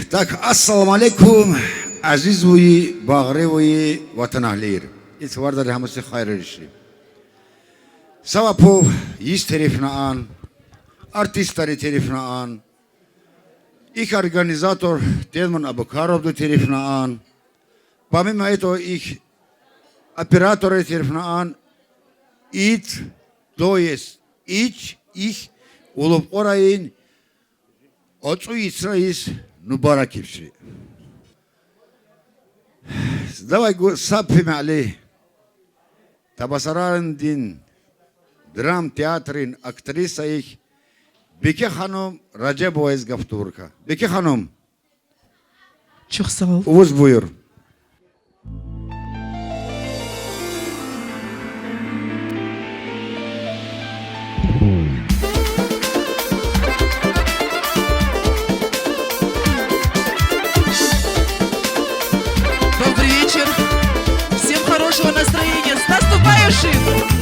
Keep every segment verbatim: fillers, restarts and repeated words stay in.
Так, ассаламу алейкум, азизвуй, багъривуй ватанаглийр. Итвардари хамаси хайриш. Са ва пов йис терефна ан, артистари терефна ан, их организатор Тельман Абукаровди терефна ан, помимо этого их операторри терефна ан, ит, то есть ич, их улуб Къурайин оцӀуй йисра йис нубарак ибси. Давай гу-, са пемяли Табасарандин драм театрин актрисайик Беке ханум Раджабовайиз гаф тувурка. Беке ханум. Чухсал. Увуз буюр. Добрый вечер. Всем хорошего настроения. С наступающим!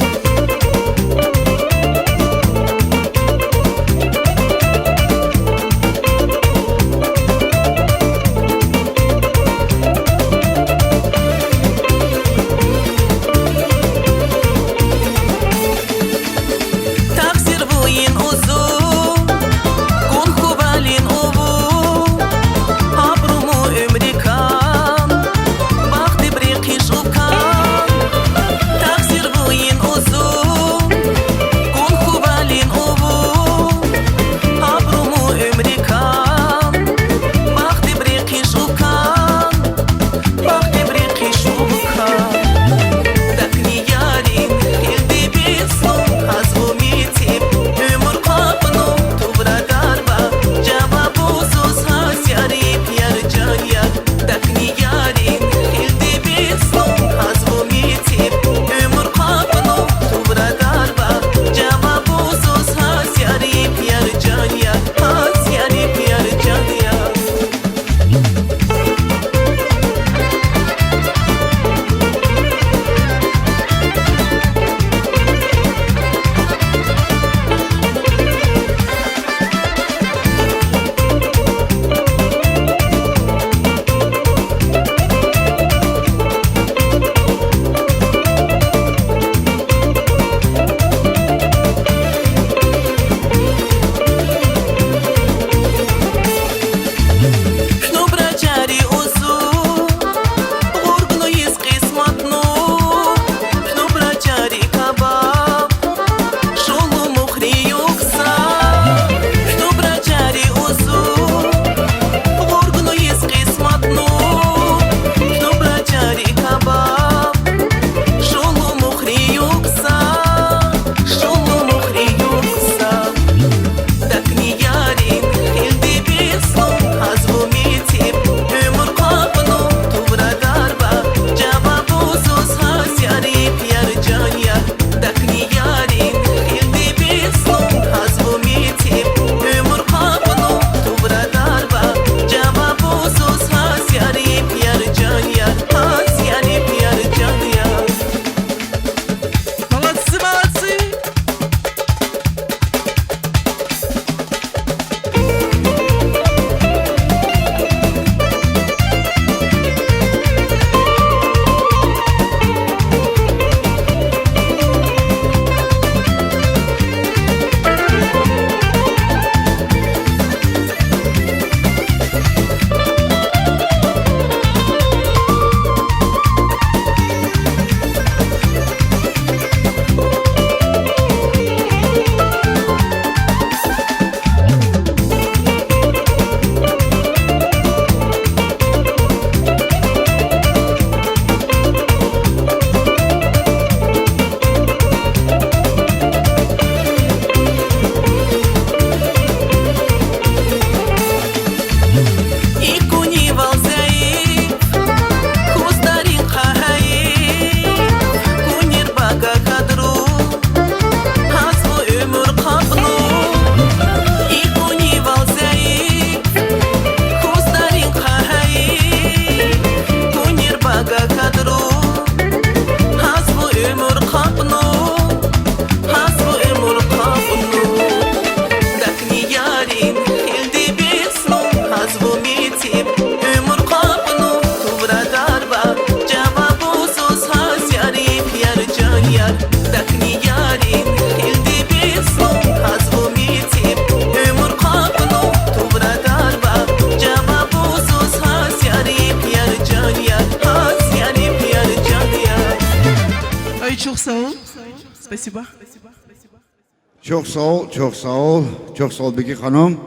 Чох сау ол, чох сау ол, чох сау ол, Бики ханум.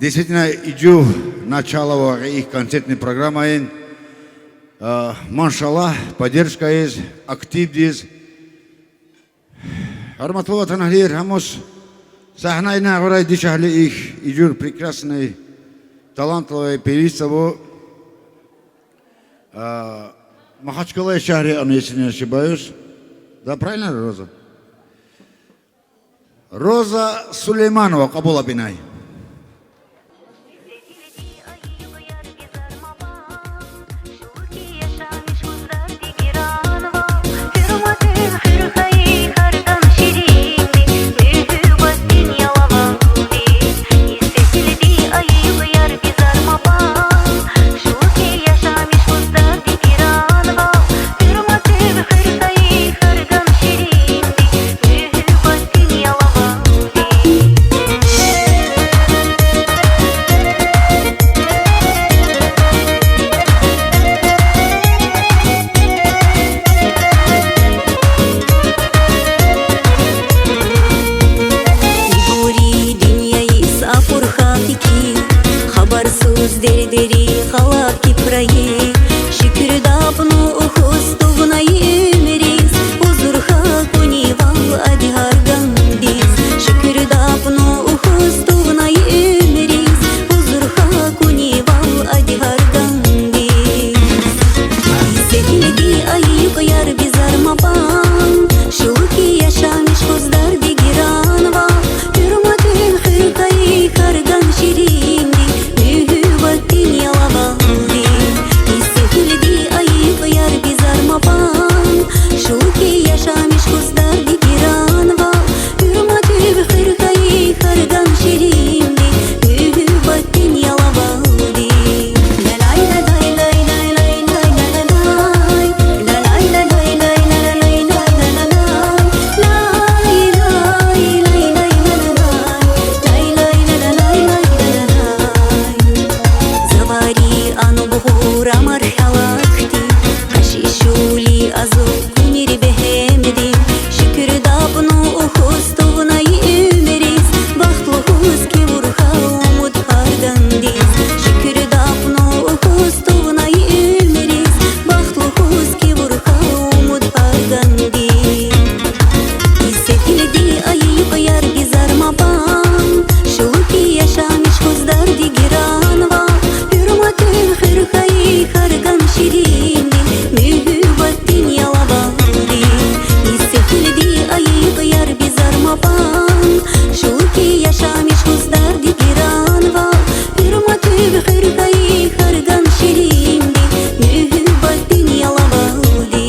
Действительно, иджу начало вари их концертный программаин. А, машалла, поддержкадиз, активдиз. Гьуьрметлу ватанэгьлияр, гьамус сагьнадай гурай дишегьли их, иджур прекрасный, талантливый певица бу. А, Махачкалай шегьре ана, если не ошибаюсь. Да, правильно, Роза? Роза Сулейманова, къабул абинай. Ибури дуниаи сапурха фикир, хабарсуз дердери гъалатки прае. Шукур дапну ухуз тувнай уьмюрез, узурха куни вал ади гьаргандиз. Шукур дапну ухуз тувнай уьмюрез, узурха куни вал ади гьаргандиз. Исетилди ай юкъ яр бизар мапан, шулки яшамиш хуз дарди гиранва. Гьуьрметив хуьркай харган ширинди, муьгьуьббатдин ялавалди. Исетилди ай юкъ яр бизар мапан, шулки яшамиш хуз дарди гиранва. Гьуьрметив хуьркай харган ширинди, муьгьуьббатдин ялавалди. Завари ану бугъур амар хьалакди, хашишули азу кунир бегьемди. Шукур дапну ухуз тувнай уьмюрез, бахтлу хуз кивурха умуд гьаргандиз. Шукур дапну ухуз тувнай уьмюрез, бахтлу хуз кивурха умуд гьаргандиз. Исетилди ай юкъ яр бизар мапан, шулки яшамиш хуз дарди гиранва. Гьуьрметив хуьркай харган ширинди, муьгьуьббатдин ялавалди. Исетилди ай юкъ яр бизар мапан, шулки яшамиш хуз дарди гиранва. Гьуьрметив хуьркай харган ширинди, муьгьуьббатдин ялавалди.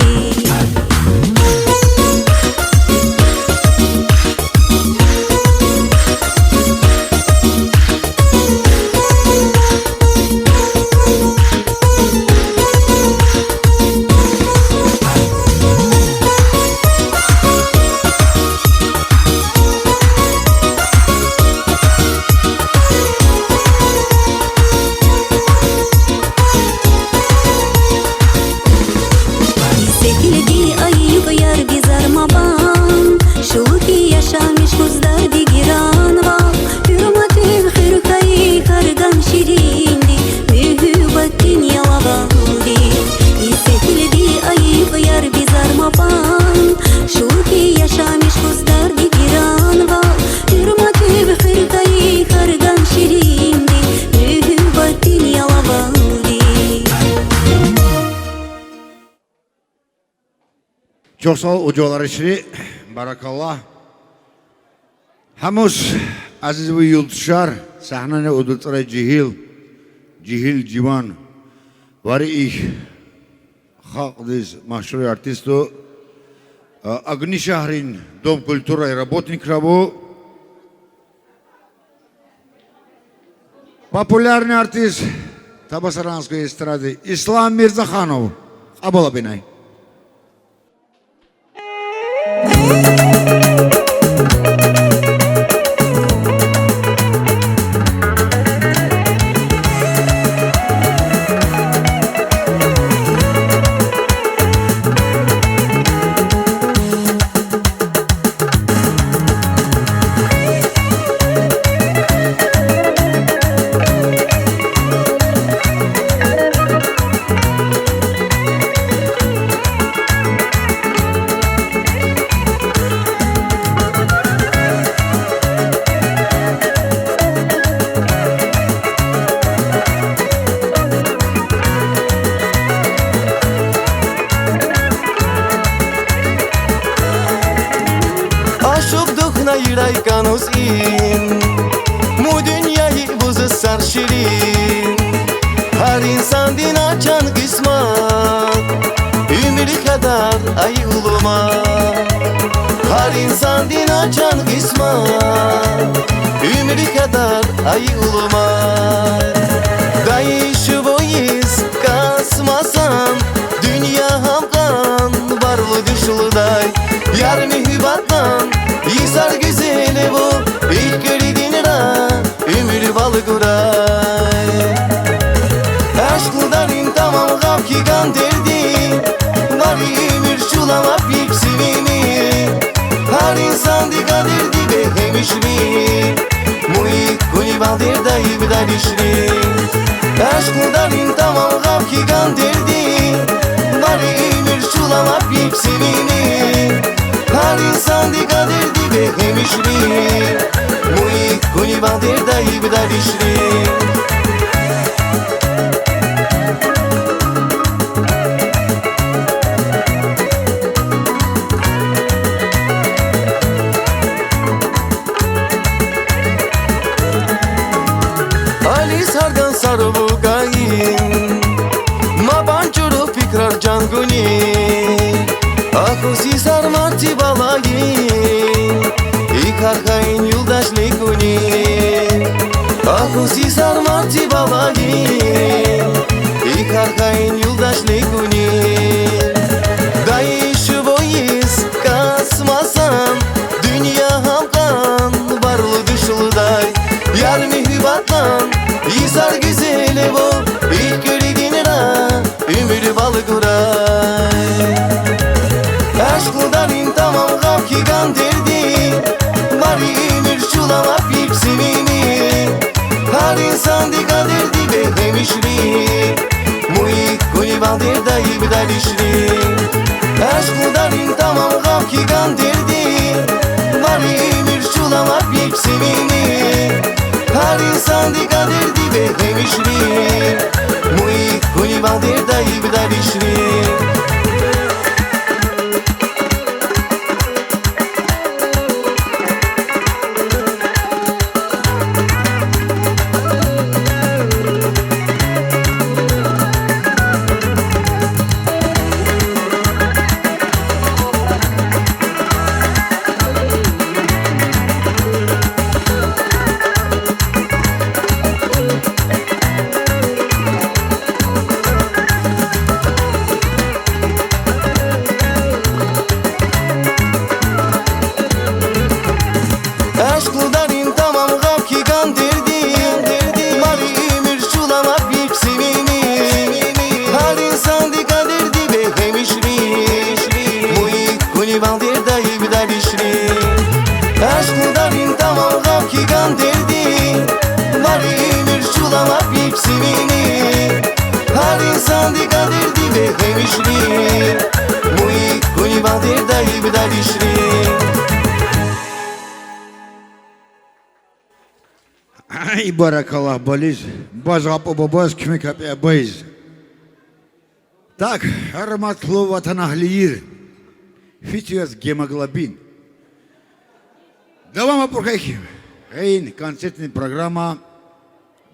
Исетилди ай юкъ яр бизар мапан, шулки яшамиш хуз дарди гиранва. Гьуьрметив хуьркай харган ширинди, муьгьуьббатдин ялавалди. Исетилди ай юкъ яр бизар мапан, шулки яшамиш хуз дарди гиранва. Гьуьрметив хуьркай харган ширинди, муьгьуьббатдин ялавалди. Чох сав ол, уджаларишри, баракалла. Гьамус, азиз ви юлдашар, сагьнани удуцрай жегьил, жегьил жуван, вари их халкьдиз машгьур артисту, а, Огнишагьрин Дом культуры работникрай бу. Популярный артист табасаранской эстрады Ислам Мирзаханов. Къабул абинай. Му дуньяи вузы сар ширин, гьар инсандин ачан къисмет, уьмуьр кадер ай улума. Гьар инсандин ачан къисмет, уьмуьр кадер ай улума. Дайи шубуйиз къасмасан, дунья гьам къан барлы душулдай. Яр муьгьбетден йисар гуьзел бу, икирдинра уьмуьр бал гурай. Ашкъдарин тамам гъам хьигантерди, бари уьмуьр чуламап ик сивини. Гьар инсанди къадирди бе гьемишри, му ик гуни бадерда ибдаришри. Ашкъдарин тамам гъам хьигантерди, бари уьмуьр чуламап ик сивини. Гьар инсанди къадирди бе гьемишри, му ик гуни бадерда ибдаришри. Алис гьардан сару бугайин, ма банчуру фикрар жангуни. Ахус йисар марти балайин, ик архайин юлдашликуни. Ахус йисар марти балайин, ик архайин юлдашликуни. Дайи шубуйиз къасмасан, дунья гьам къан барлы душулдай. Яр муьгьбетден йисар гуьзел бу, икирдинра уьмуьр бал гурай. Ашкъдарин тамам гъам хьигантерди, бари уьмуьр чуламап ик сивини. Гьар инсанди къадирди бе гьемишри, му ик гуни бадерда ибдаришри. Ашкъдарин тамам гъам хьигантерди, бари уьмуьр чуламап ик сивини. Гьар инсанди къадирди бе гьемишри, му ик гуни бадерда ибдаришри. Ашкъдарин тамам гъам хьигантерди, бари уьмуьр чуламап ик сивини. Гьар инсанди къадирди бе гьемишри, му ик гуни бадерда ибдаришри. Ашкъдарин тамам гъам хьигантерди, бари уьмуьр чуламап ик сивини. Гьар инсанди къадирди бе гьемишри, му ик гуни бадерда ибдаришри. Ай, баракалла, бализ, баз гапӀа бабаз, куьмек гапӀа бабаз. Так, гьуьрметлу ватанэгьлияр, фитояз гемоглобин. Давам абуркай хьи, гьа и концертный программа,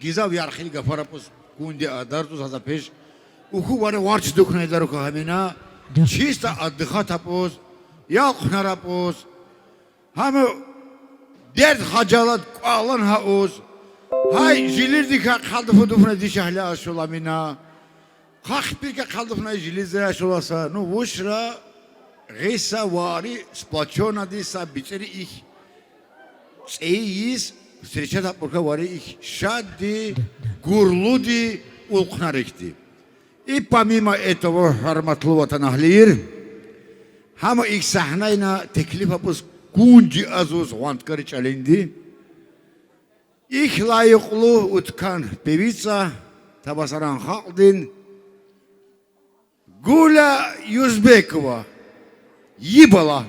гзаф ярхи гафар абуз гунди адарзуз гьаза пеж. Уху вари варч духнай дарука гьамина, чисто отдыхать абуз, ялкъунар абуз. Гьам дерт-хажалат кӀвалан гьа уз. Гьай, жилирдикай хъалдуф дуфна дишегьли ашуламина. Хахпирикай хъалдуфна жилиз ашуласа. Ну, вучра гьиса вари сплочённодиса бицӀери ихь цӀейи йис встреча абуркай вари ихь шадди, гурлуди улкънар ихьтин. И помимо этого, гьуьрметлу ватанэгьлияр, гьам ик сагьнайна теклиф абуз гунди азуз гъванткари чӀалинди. Ик лайихлу уткан певица, табасаран халкьдин Гуля Юзбекова, Йибала.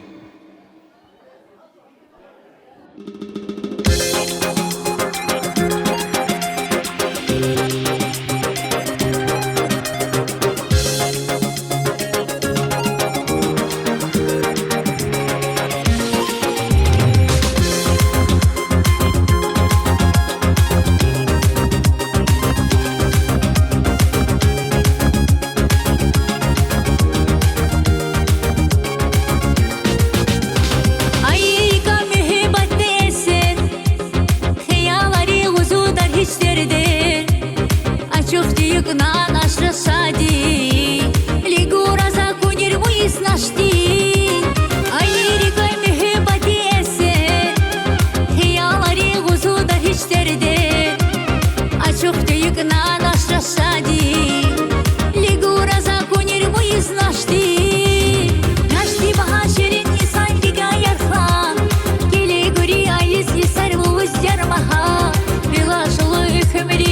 Стердер ачух тюйюк нан ашрашади, лигураза кунир муйиз нашди. Ай, лирикай мехебати эсе, хиялари гузуда хьи стердер ачух тюйюк нан ашрашади, лигураза кунир муйиз нашди. Нашди баһа ширин нисандига ярхла, кили гури айиз йисар вуз ярмаха. Билаш улу икимри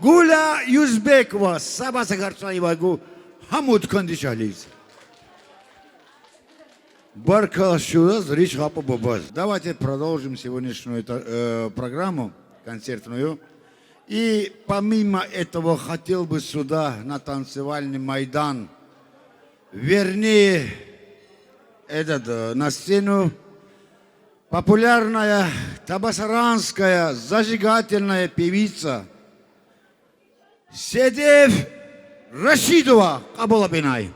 Гуля Юзбекова, сабаса харсани вай гу, хамуд кандиша лиз. Баркал шураз, риш хапа бубаз. Давайте продолжим сегодняшнюю, э, программу концертную. И помимо этого хотел бы сюда, на танцевальный майдан, вернее, этот, э, на сцену популярная табасаранская зажигательная певица Седеф Рашидова къабулабинай.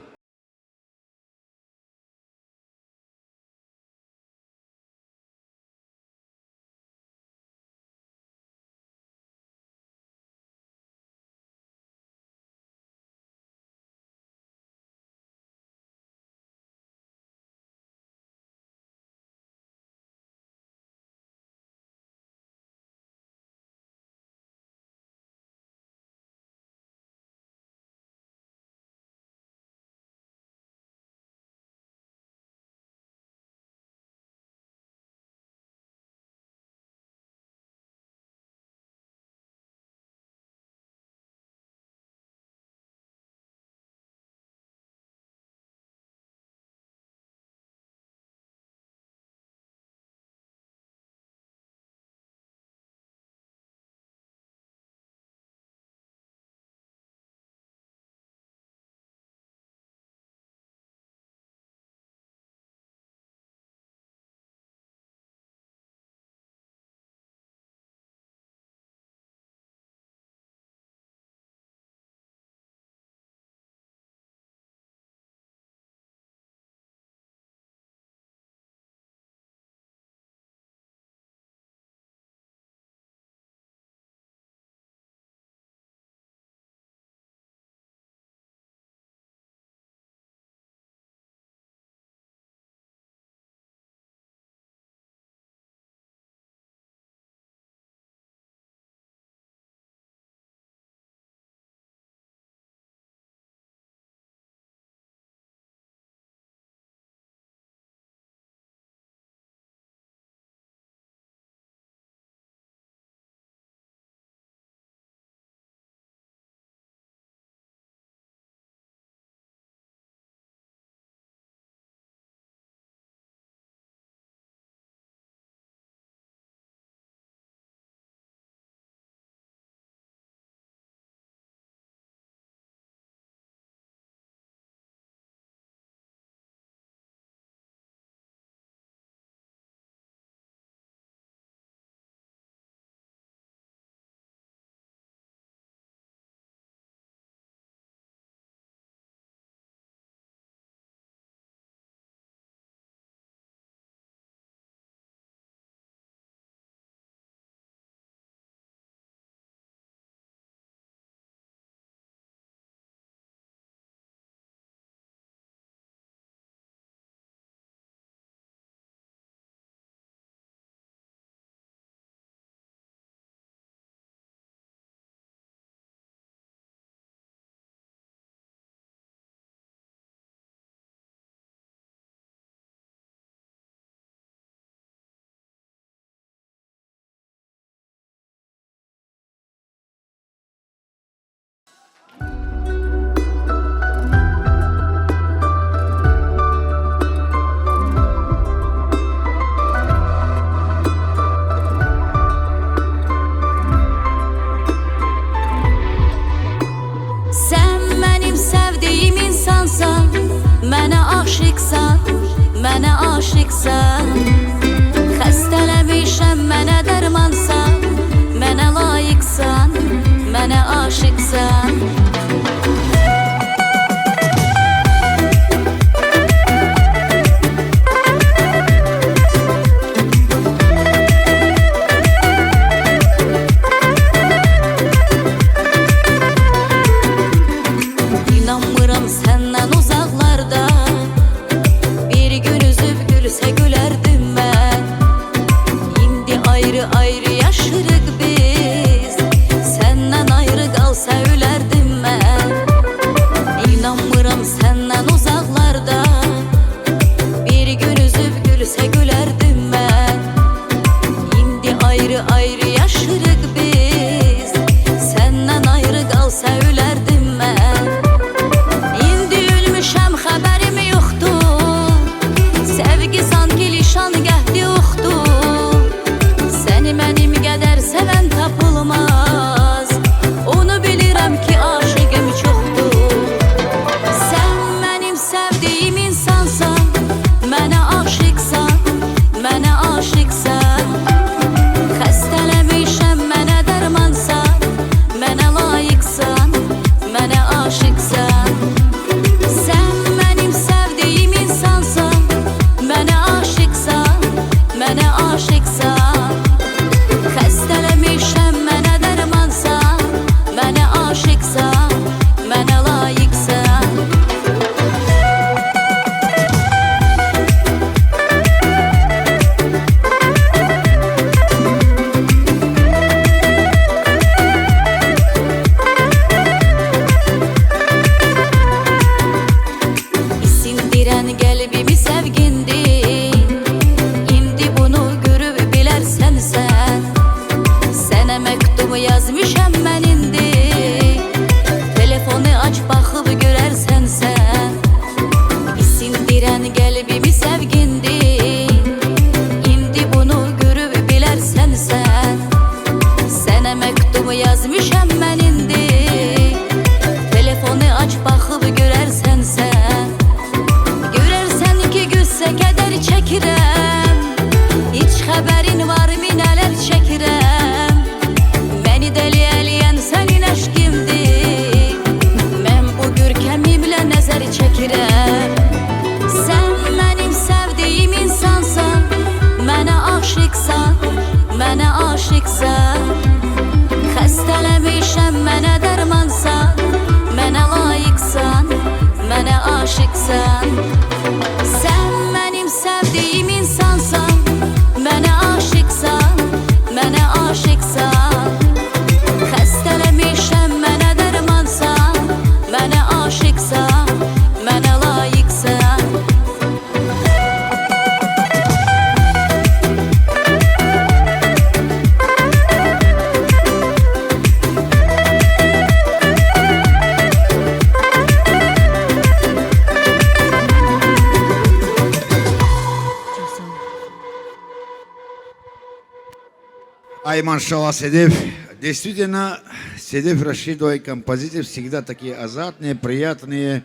Машалла, Седеф. Действительно, Седеф Рашидова и композиции всегда такие азартные, приятные,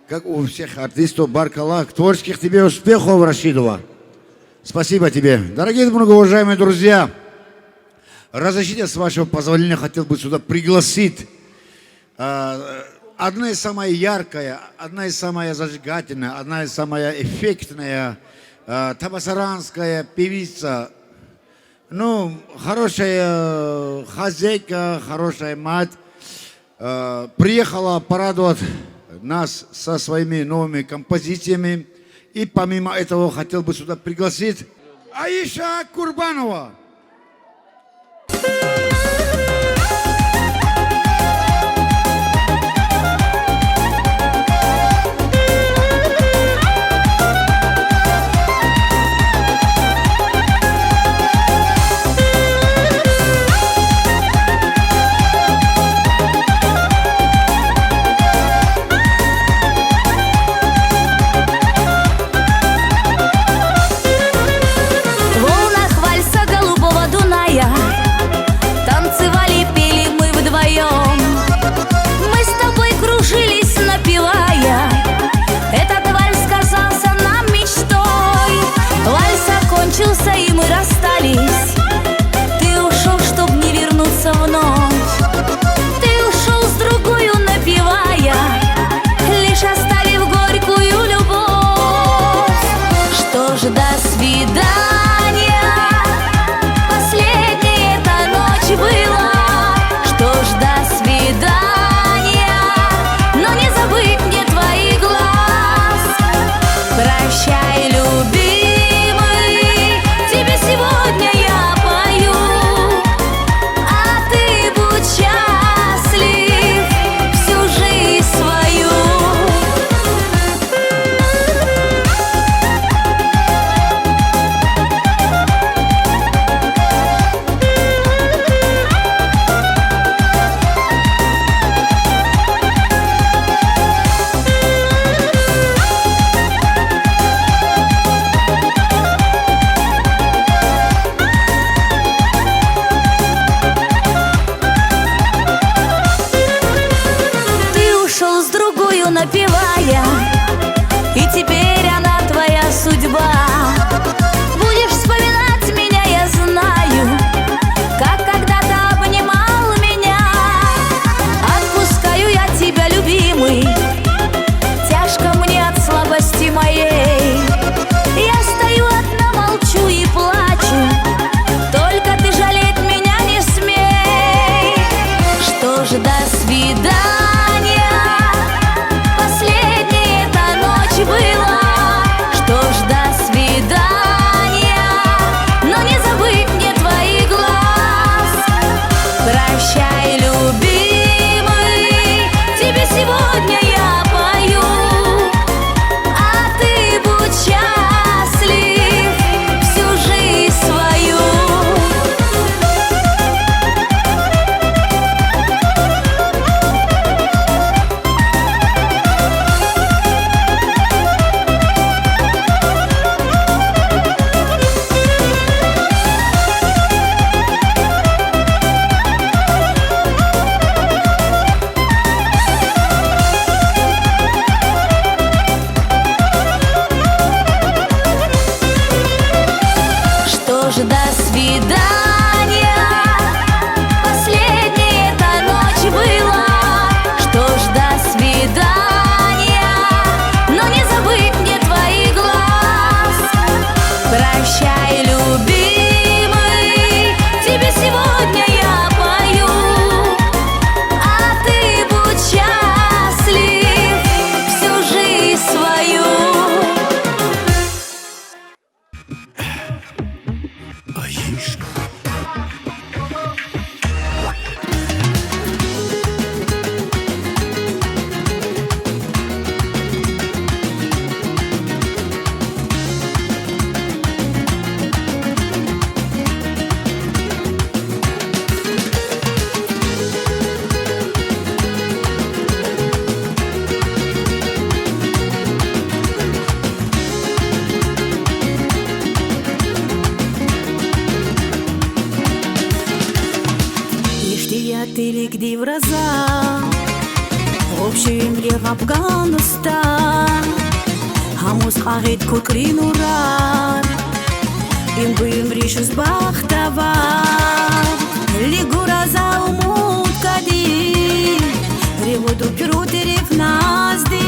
как у всех артистов. Баркалла, творческих тебе успехов, Рашидова. Спасибо тебе. Дорогие, многоуважаемые друзья, разрешите, с вашего позволения, хотел бы сюда пригласить, а, одна из самая яркая, одна из самая зажигательная, одна из самая эффектная, а, табасаранская певица, ну, хорошая, э, хозяйка, хорошая мать, э, приехала порадовать нас со своими новыми композициями. И помимо этого хотел бы сюда пригласить Аиша Курбанова. Ди враза общий имри габган уста, гьамус къагъид кукри нурар, им гуимри шуз бахтавар. Лигураза умуд кади, регъуд упру терефназди,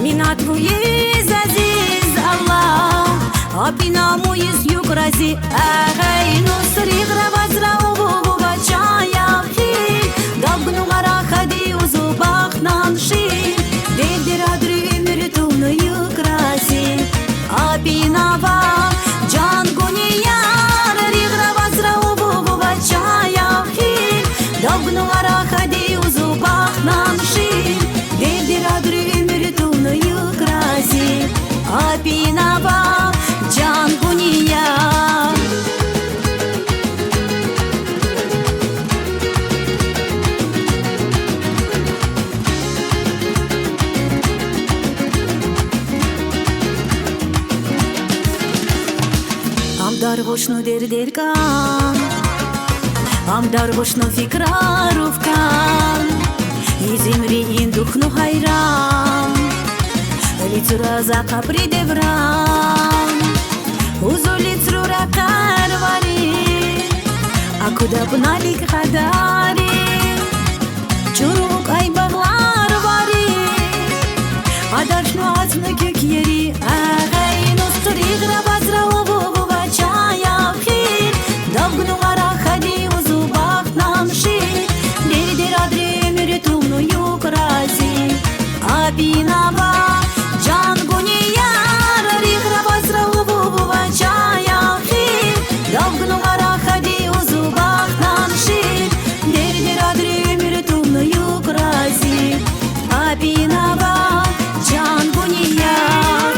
минат вуйиз азиз Аллагь, апина муйиз юкъ рази. Агъай нус ригъра вазра уву вача яхи, давгну гъара хади узу бахтнанши, дердер адри эмир тумну юкъ рази. Апина ва ҷан гунияр, ригъра вазра уву вача яхи, давгну гъара хади узу бахтнанши, дердер адри эмир тумну юкъ рази. Апина ва ҷан гунияр. Ам дар гошну дердер кан, ам дар гошну фикрар уф кан, из имри ин духну гьайран, лицура за къапри девран, узу лицура къарвари, акуда пнали къадари. Чурукай багълар вари, адаршну ацну кекери. Агъай нус ригъра вазра уву вача яхи, давгну гъара хади узу бахтнанши, дердер адри эмир тумну юкъ рази. Апина ва ҷан гунияр, ригъра вазра уву вача яхи, давгну гъара хади узу бахтнанши, дердер адри эмир тумну юкъ рази. Апина ва ҷан гунияр.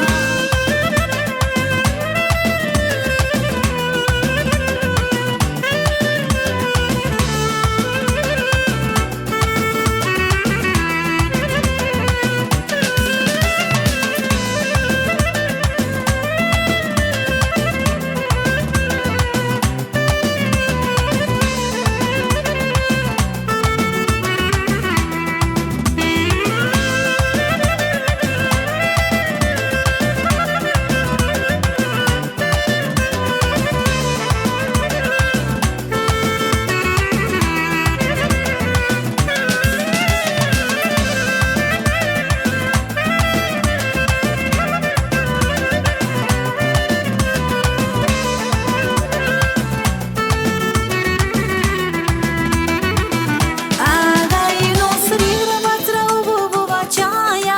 Агъай нус ригъра вазра уву вача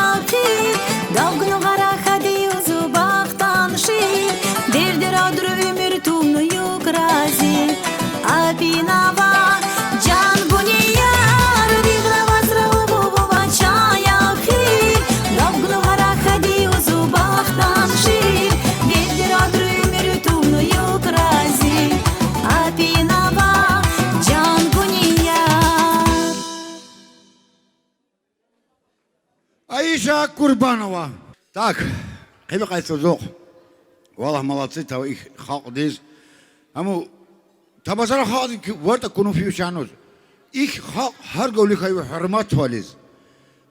яхи, давгну гъара хади узу бахтнанши, дердер адри эмир тумну юкъ рази. Апина ва ҷан гунияр, ригъра вазра уву вача яхи, давгну гъара хади узу бахтнанши, дердер адри эмир тумну юкъ рази. Апина ва ҷан гунияр. Аиша Курбанова. Так, хили къайсузух. Валлагь, молодцы, тав их халкьдиз. Амма табасара халкьдиз варта кунуф юшануз. Их халкь гьар гавлихай ва гьурматвализ,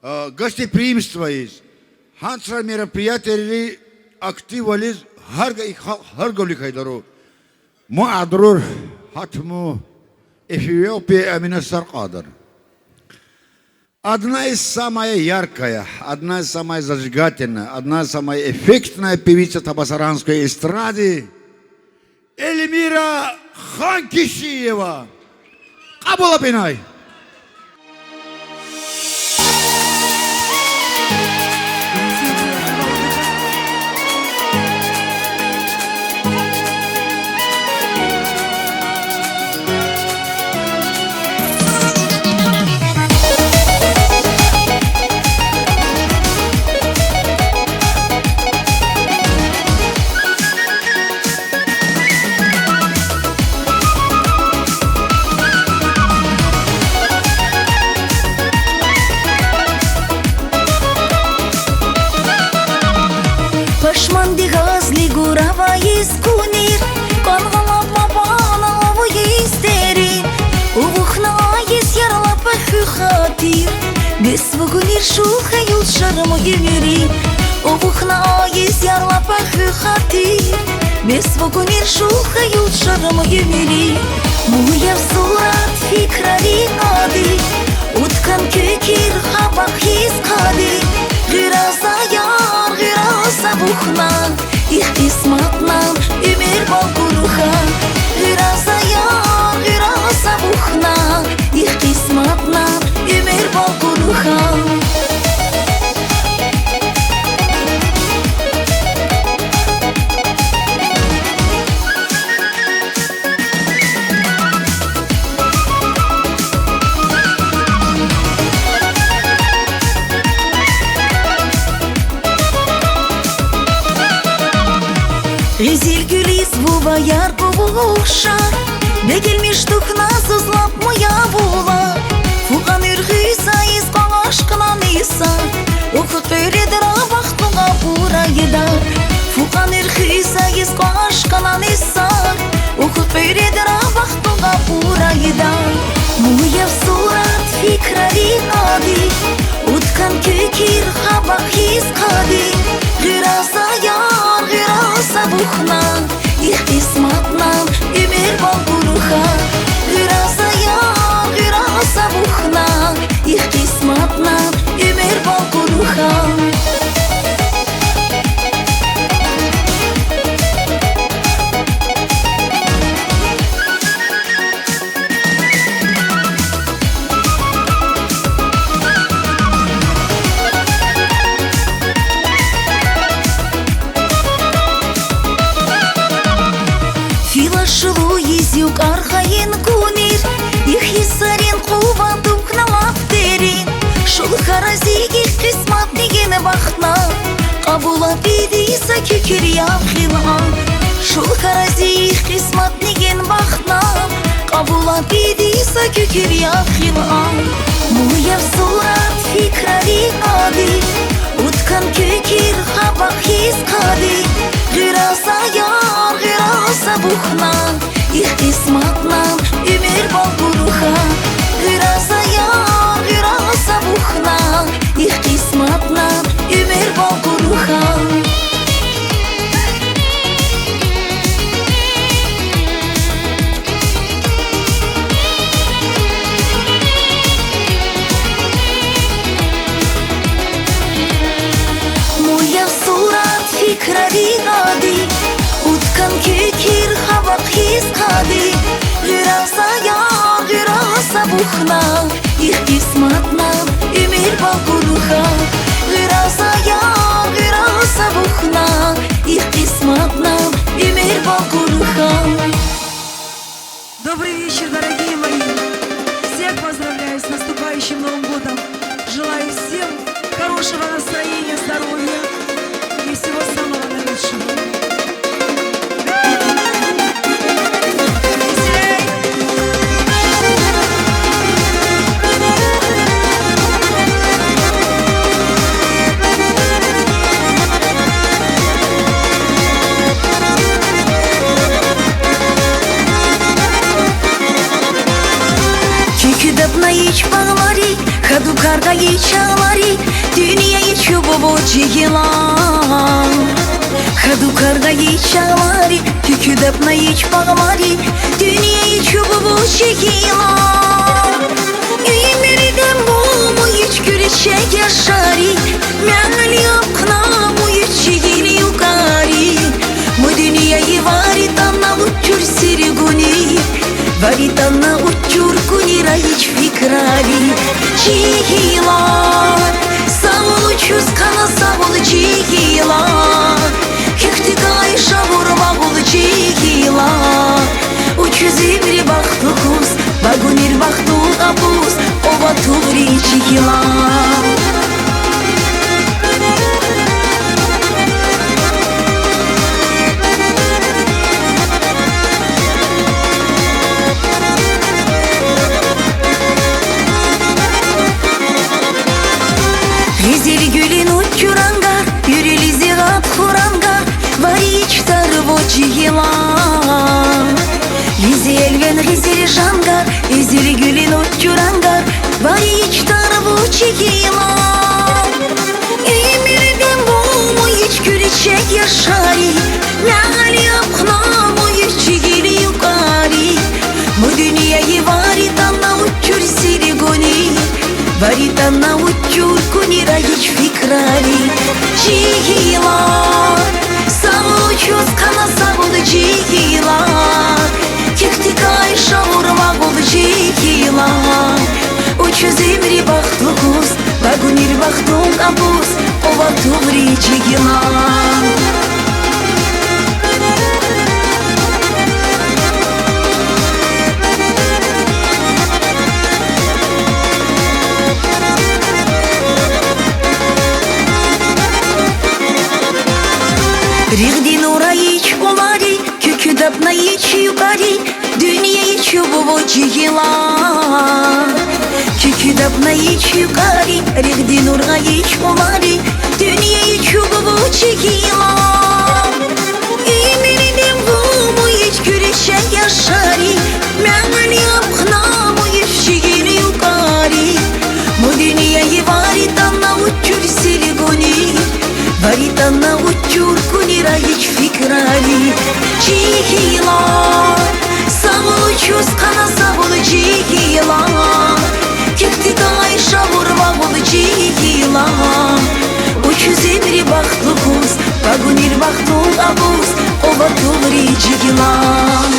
а, гостеприимствоиз, гьансра мероприятиери активвализ, гьар га-, их халкь гьар гавлихай дару. Ма адрур гьатму Эфиопия амина саркьадар. Одна из самая яркая, одна из самая зажигательная, одна из самая эффектная певица табасаранской эстрады Эльмира Ханкишиева. Къабул абинай. хатир. Бес вогонир шухаяр шармо юмири, овухна айис ярлапа хатир. Бес вогонир шухаяр шармо юмири. Муяв сурат фикрари ади, уткан кекир хабагъ хьиз кади. Гъира заяр, гъира сабухна, ихъ къисматнан умур балкъурха. Гъира заяр, гъира сабухна, ихъ къисматнан умур балкъурха. Гъизил гуьлиз вува яргъа вушар, дегилмиш тухна зузлаб муя вулар. Фукъан уьрхуз айиз къалашкънан исар, уху къуьред рабахтуга бурайда. Фукъан уьрхуз айиз къалашкънан исар, уху къуьред рабахтуга бурайда. Муяв сурат фикрари ади, уткан кекир хабагъ хьиз кади. Гъира заяр, гъира сабухна, ихъ къисматнан умур балкъурха. Гъира заяр, гъира сабухна, ихъ къисматнан умур балкъурха. Филашулу изюк архайин гунир, ихъ йисарин къуват духна лап дерин. Шулха рази, ихъ къисматни гин бахтна, къабула бидиса кюкюр явхила. Шулха рази, ихъ къисматни гин бахтна, къабула бидиса кюкюр явхила. Муяв сурат фикрари ади, уткан кюкюр хабагъ хьиз кади. Гъира заяр, гъира сабухна, ихъ къисматнан умур балкъурха. Гъира заяр, гъира сабухна, ихъ къисматнан умур балкъурха. Муяв сурат фикрари ади, уткан кюкюр хабагъ хьиз кади. Гъира заяр, гъира сабухна, ихъ къисматнан умур балкъурха. Гъира заяр, гъира сабухна, ихъ къисматнан умур балкъурха. Добрый вечер, дорогие мои! Всех поздравляю с наступающим Новым годом! Желаю всем хорошего настроения, здоровья и всего самого наилучшего. Кюкю даб на ич багълари, хаду карга ич чагълари, дуния ичи бубу ҷигила. Хаду карга ич чагълари, кюкю даб на ич багълари, дуния ичи бубу ҷигила. Уьмуьрдем буму ич гуьрчег яшари, мягьле акна му ич ҷигил юкъари. Му дуния йи варитана учур сиргуни, варитана учур гунира ич фикрари. Ҷигила, савул учуз кана, савул ҷигила. Кехти калай шабур багъул ҷигила. Учуз уьмри бахтугуз, багунир бахту абуз, оба тугъри ҷигила. Гъизил гуьлин учур ангар, юрелизи гъат хурангар, вари ич тарву ҷигила. Лизи элвен гъизил жангар, гъизил гуьлин учур ангар, вари ич Чигилан, эмирдин бумуй ич герчек яшари, мягали апхнамуй ич чигили юкари. Му дуниеи варитана учур силигуни, варитана учур кунира ич фикрари. Чигилан, савул учуз, къанаса бол, чигилан. Кекти кай шавурма бол, чигилан. Учуз эмри бахтлугуз, багунир бахтун абуз, ова туври, чигилан. Ригъди нура ич улари, куькуьдапна ич юкари, дуния ичи бубу, чигилан. Куькуьдапна ич юкари, ригъди нура ич улари, дуния ичи бубу, чигилан. Эмирдин бумуй ич герчек яшари, мягали апхнамуй ич чигили юкари. Му дуниеи варитана учур силигуни, варитана учур кунира ич фикрари. Чигилан, савул учуз, къанаса бол, чигилан. Кекти кай шавурма бол, чигилан. Учуз эмри бахтлугуз, багунир бахтун абуз, ова туври, чигилан.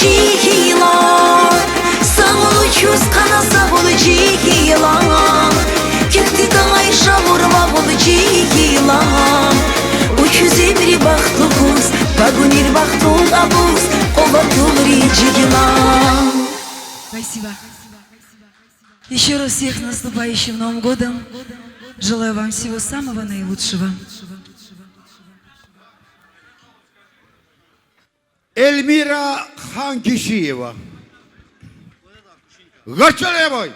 Чигилан, савул учуз, къанаса бол, чигилан. Кекти кай шавурма бол, чигилан. Учуз эмри бахтлугуз, багунир бахтун абуз, ова туври, чигилан. Спасибо. Ещё раз всех с наступающим Новым годом. Желаю вам всего самого наилучшего. Эльмира Ханкишиева. Горчалевой!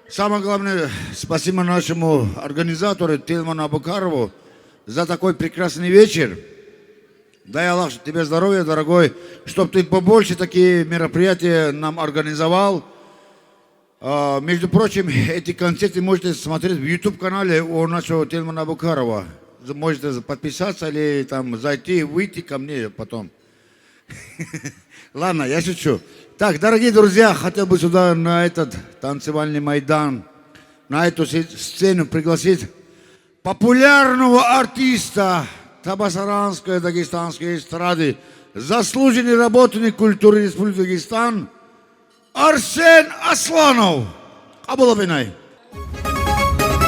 Самое главное, спасибо нашему организатору Тельману Абукарову за такой прекрасный вечер. Дай Аллах тебе здоровья, дорогой, чтоб ты побольше такие мероприятия нам организовал. А, между прочим, эти концерты можете смотреть в YouTube-канале у нашего Тельмана Абукарова. Можете подписаться или там зайти, выйти ко мне потом. Ладно, я шучу. Так, дорогие друзья, хотел бы сюда, на этот танцевальный майдан, на эту се-, сцену пригласить популярного артиста табасаранской, дагестанской эстрады, заслуженный работник культуры Республики Дагестан Арсен Асланов. Къабул эдинай.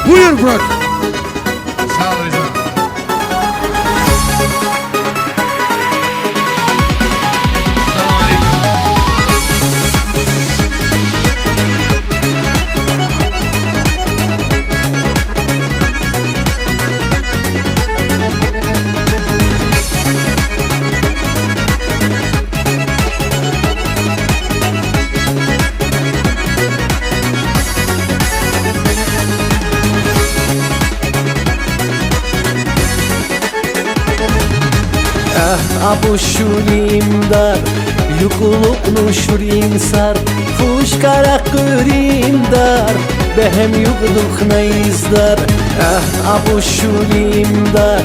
Буюр, брат. Сав олун. Эҳ, абуш шурим дар, юклукну шурим сар, фушкара курим дар, беҳем юкдухнай из дар. Эҳ, абуш шурим дар,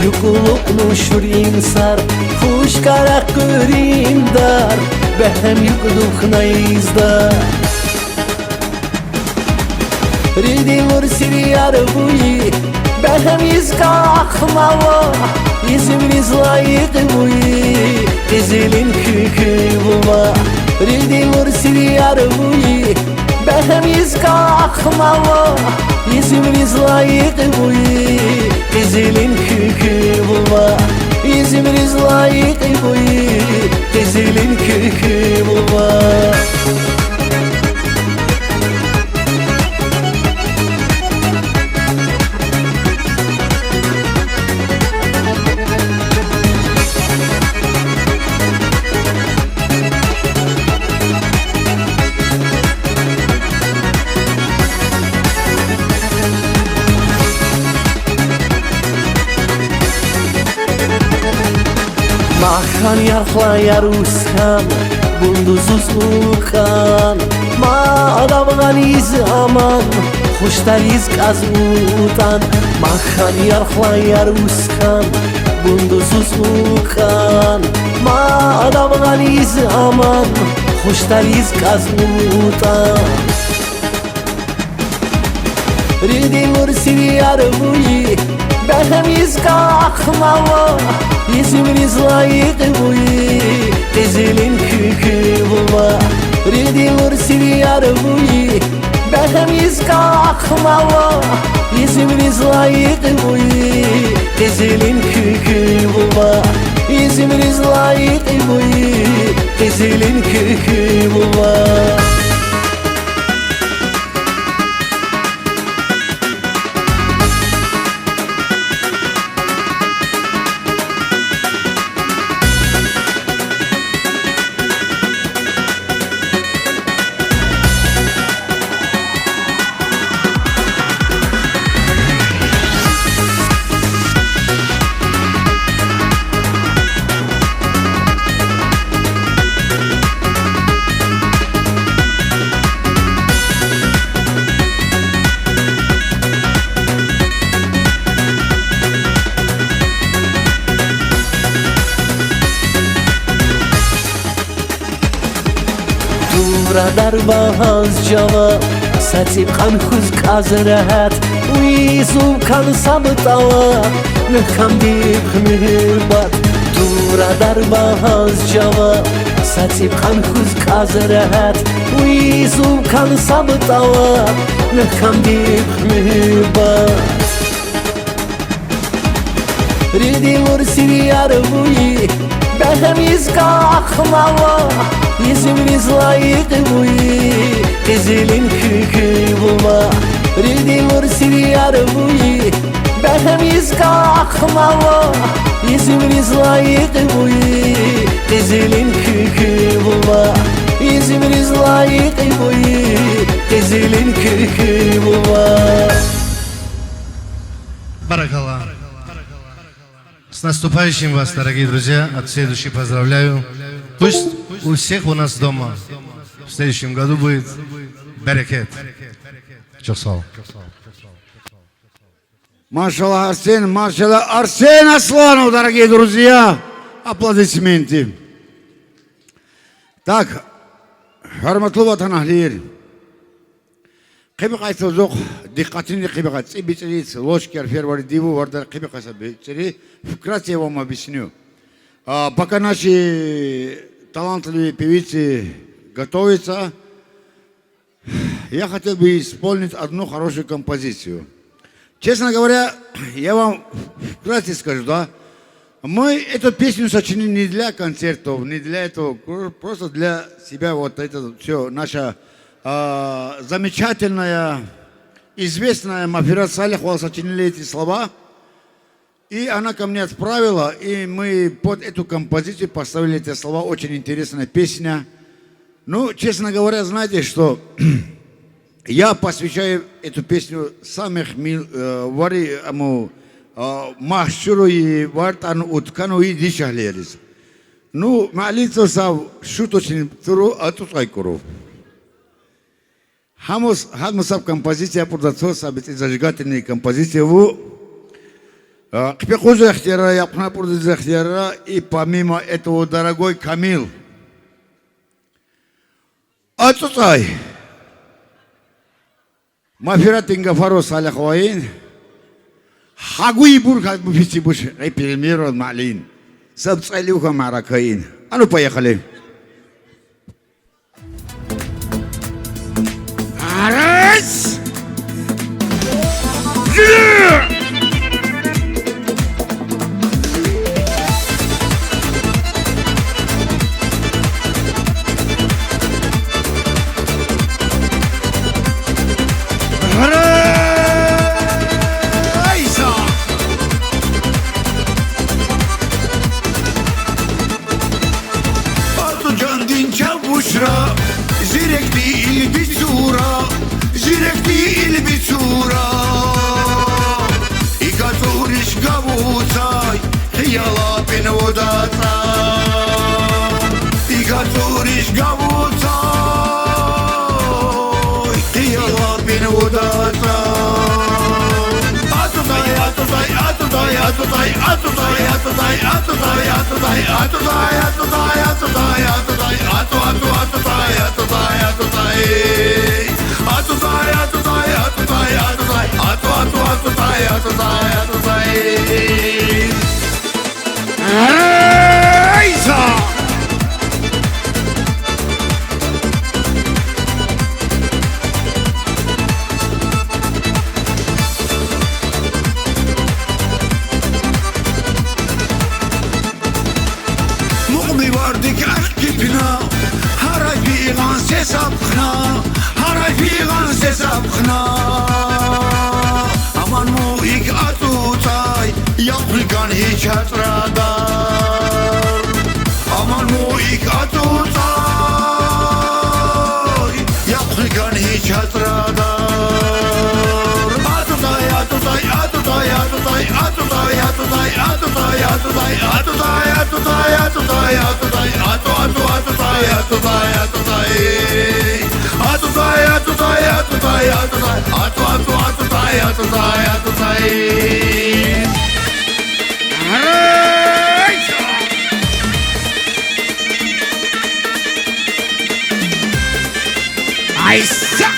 юклукну шурим сар, фушкара курим дар, беҳем юкдухнай из дар. Ридилур сириар буи, беҳем из кахмава, изим риз лайих буи, къизилин куькуй буба. Ригдилур сивъяр буй, бехмиз кахмала, Изюмриз лайих буй, къизилин кюкю булва. Изюмриз лайих буй, къизилин кюкю булва. Махкан ярхла ярусхан, бундузуз укан, ма адавган из аман, хуштар из кьаз утан. Махкан ярхла ярусхан, бундузуз укан, ма адавган из аман, хуштар из кьаз утан. Ригдилур сивъяр буй, бехмиз кахмала, Изюмриз лайих буй, къизилин кюкю булва. Ригдилур сивъяр буй, бехмиз кахмала, Изюмриз лайих буй, къизилин кюкю булва. Изюмриз лайих буй, къизилин кюкю булва. Дура дарба аз жава, са ципкан хуз кьаз регьят, уйзу кан саб тӀала, нкам диб хмир бат. Дура дарба аз жава, са ципкан хуз кьаз регьят, уйзу кан саб тӀала, нкам диб хмир бат. Ригдилур сивъяр буй, бехмиз кахмала, Изюмриз лайих буй, къизилин кюкю булва. Ригдилур сивъяр буй, бехмиз кахмала, Изюмриз лайих буй, къизилин кюкю булва. Изюмриз лайих буй, къизилин кюкю булва. Баракалла. С наступающим вас, дорогие друзья! От всей души поздравляю. Пусть у всех у нас дома в следующем году будет берекет. Чок сав бол. Машалла, Арсен, машалла, Арсен Асланов, дорогие друзья! Аплодисменты. Так, гьуьрметлу ватанэгьлияр. Хъибикай са зукъ, дикъатни хъибикай, цӀи БицӀри, ложкаяр, фервари диву, вардар хъибикай са БицӀри, вкратце я вам объясню. А, пока наши талантливые певицы готовятся, я хотел бы исполнить одну хорошую композицию. Честно говоря, я вам вкратце скажу, да? Мы эту песню сочинили не для концертов, не для этого, про-, просто для себя. Вот это всё наша, а, замечательная, известная Мафират Салихова сочинили эти слова. И она ко мне отправила, и мы под эту композицию поставили эти слова. Очень интересная песня. Ну, честно говоря, знаете, что я посвящаю эту песню самых мил-, э, вари, аму, а, машгьур и вардар уткануй дишегьлиялиз. Ну, муаллим цо сав шуточный тур, а цӀуцӀай куру. Гьамус, гьамус саб композиция абурда цо са БицӀри, зажигательный композиция ву. А, хъипи-хъуьзуь ихтияр, япна абурдиз ихтияр, и помимо этого, дорогой Камил. А цӀуцӀай. Мафират Тингафаровна Салиховаин. Гьа гуйбур хьаз буфици буш, э, премьера муаллим. Саб цӀайлуха мяракаин. А ну, поехали. Ацу ҷандин чавушра, зирекди илбицура, зирекди илбицура. И гацуриш гавуцай, хиялапин удацай. И гацуриш гавуцай, хиялапин удацай. Ацузай, ацузай, ацузай, ацузай, ацузай, ацузай, ацузай, ацузай, ацузай, ацузай, ацузай, ацузай, ацу, ацу, ацузай, ацузай, ацузай. Ацузай, ацузай, ацузай, ацузай, ацу, ацу, ацузай, ацузай, ацузай. Рейза! Мугъ ми вардик ашкъи пина, гьарай фиигъан сес апхна, гьарай фиигъан сес апхна. Аман му ик ацузай, яхъ хьуй кӀан гьич ацрадар. Аман му ик ацузай, яхъ хьуй кӀан гьич ацрадар. Ацузай, ацузай, ацузай, ацузай, ацузай, ацузай, ацузай, ацузай, ацу, ацу, ацузай, ацузай. Ацузай, ацузай, ацузай, ацузай, ацузай, ацузай. Ацу, ацу, ацузай, ацузай, ацузай. Рейза! Айса!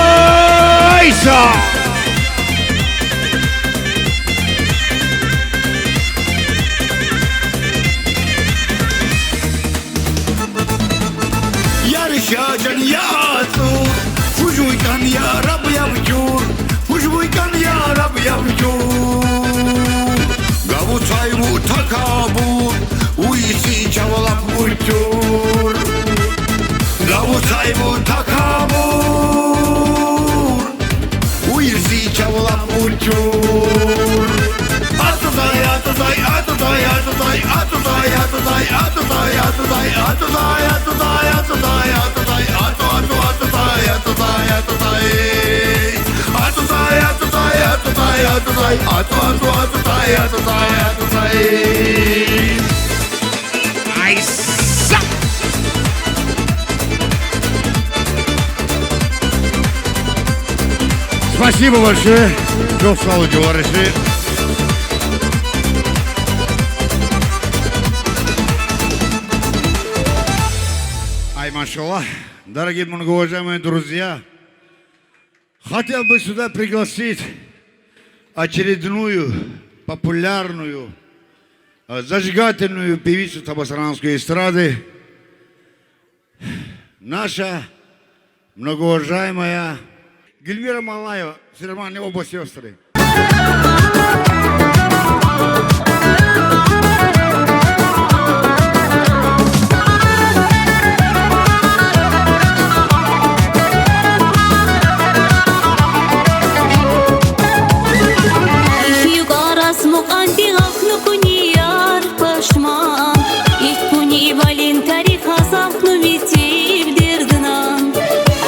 Арайса! Ярыша ҷан я ацур, фужуй кӀан яраб я вуьчур, фужуй кӀан яраб я вуьчур. Гавуцай вун такабур, уйси чавалап учур. Гавуцай вун такабур, уйси чавалап учур. Ацузай, ацузай, ацузай, ацузай, ацузай, ацузай, ацузай, ацузай, ацузай, ацузай, ацузай, ацузай, ацу, ацу, ацузай, ацузай, ацузай. Ацузай, ацузай, ацузай, ацузай, ацу, ацу, ацузай, ацузай, ацузай. Айса! Спасибо большое. Чоохсалу, Җувариши. Ай, машалла. Дорогие многоуважаемые друзья, хотел бы сюда пригласить очередную популярную, э, зажигательную певицу табасаранской эстрады, наша многоуважаемая Гульмира Малаева, Сыр-Лиманни области Австрии. июль арас мукьванди гьахьнукуни яр пашман, икьван куьнивалин тарих азалхнув итим дердинан.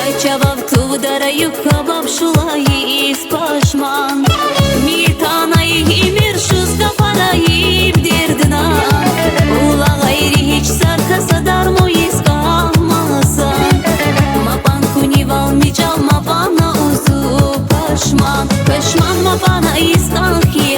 Ай чавав тувдара юкъ кабаб шулай из пашман. Митанай имир шуз гафарай им дердинан. Улай гъейри гьич саркаса дарму из кӀан масан. Ма пан куьнивал мичӀал, ма пана узу пашман. Пашман ма пана из кӀан хьи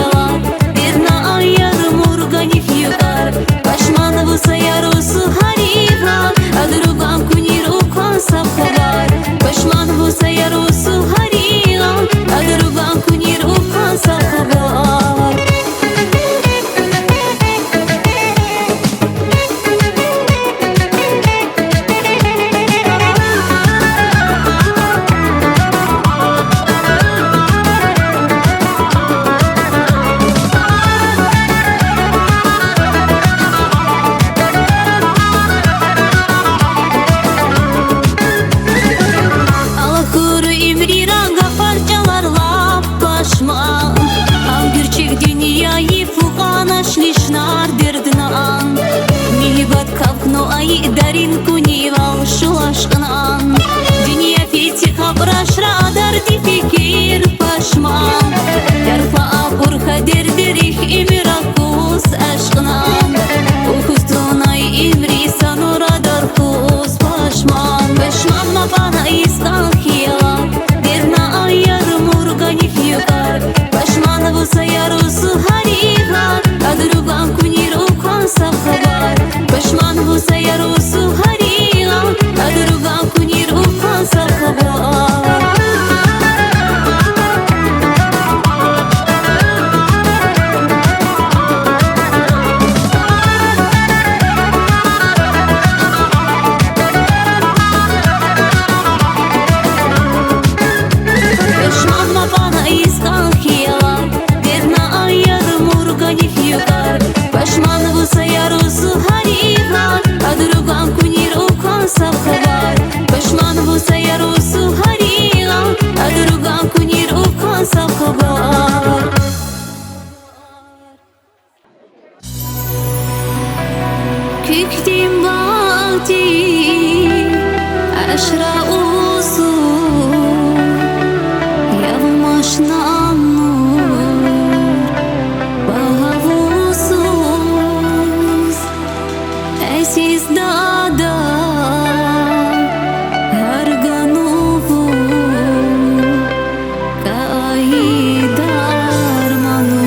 Ihtimbalti ašra usu, yavmaš nannur pavavusus. Ēsis dāda arga nūwu, ka ai darmanusu.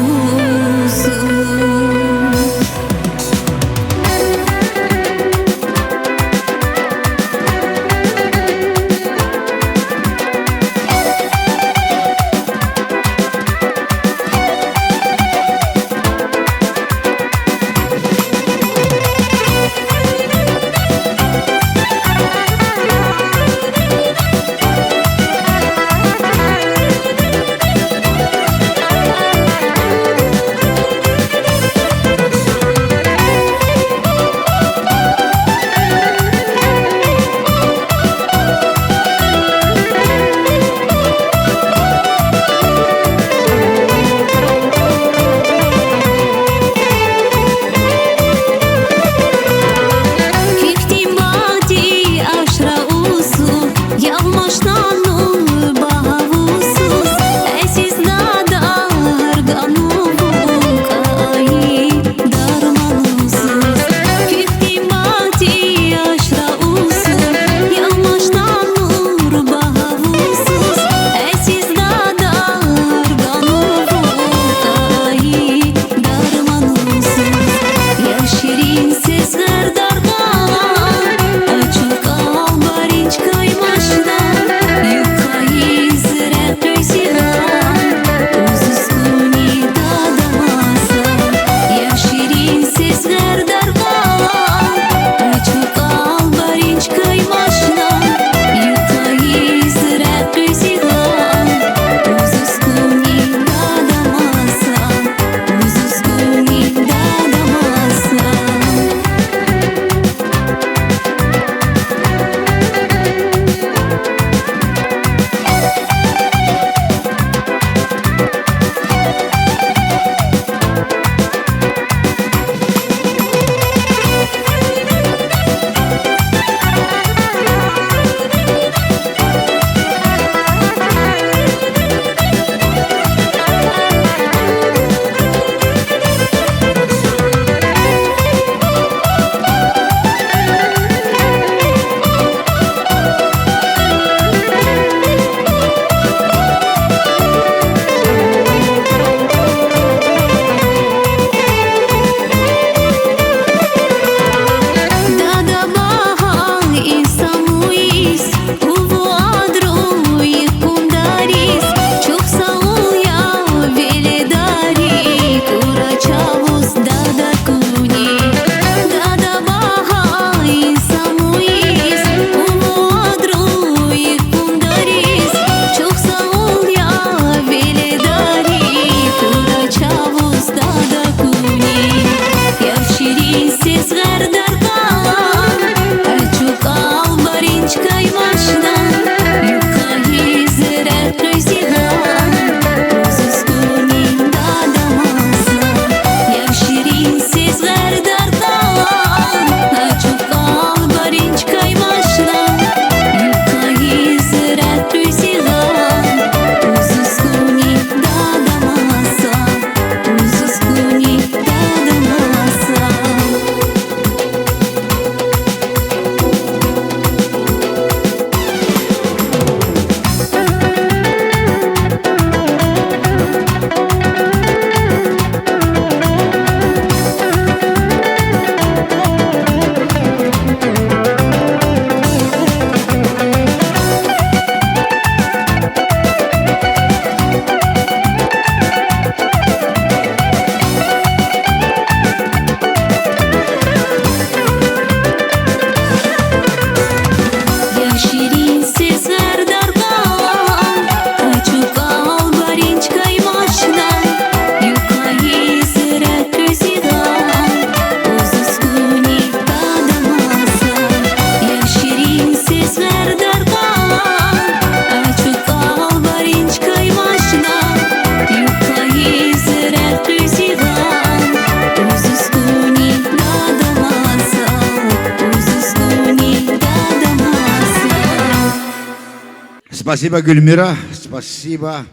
Спасибо, Гульмира. Спасибо.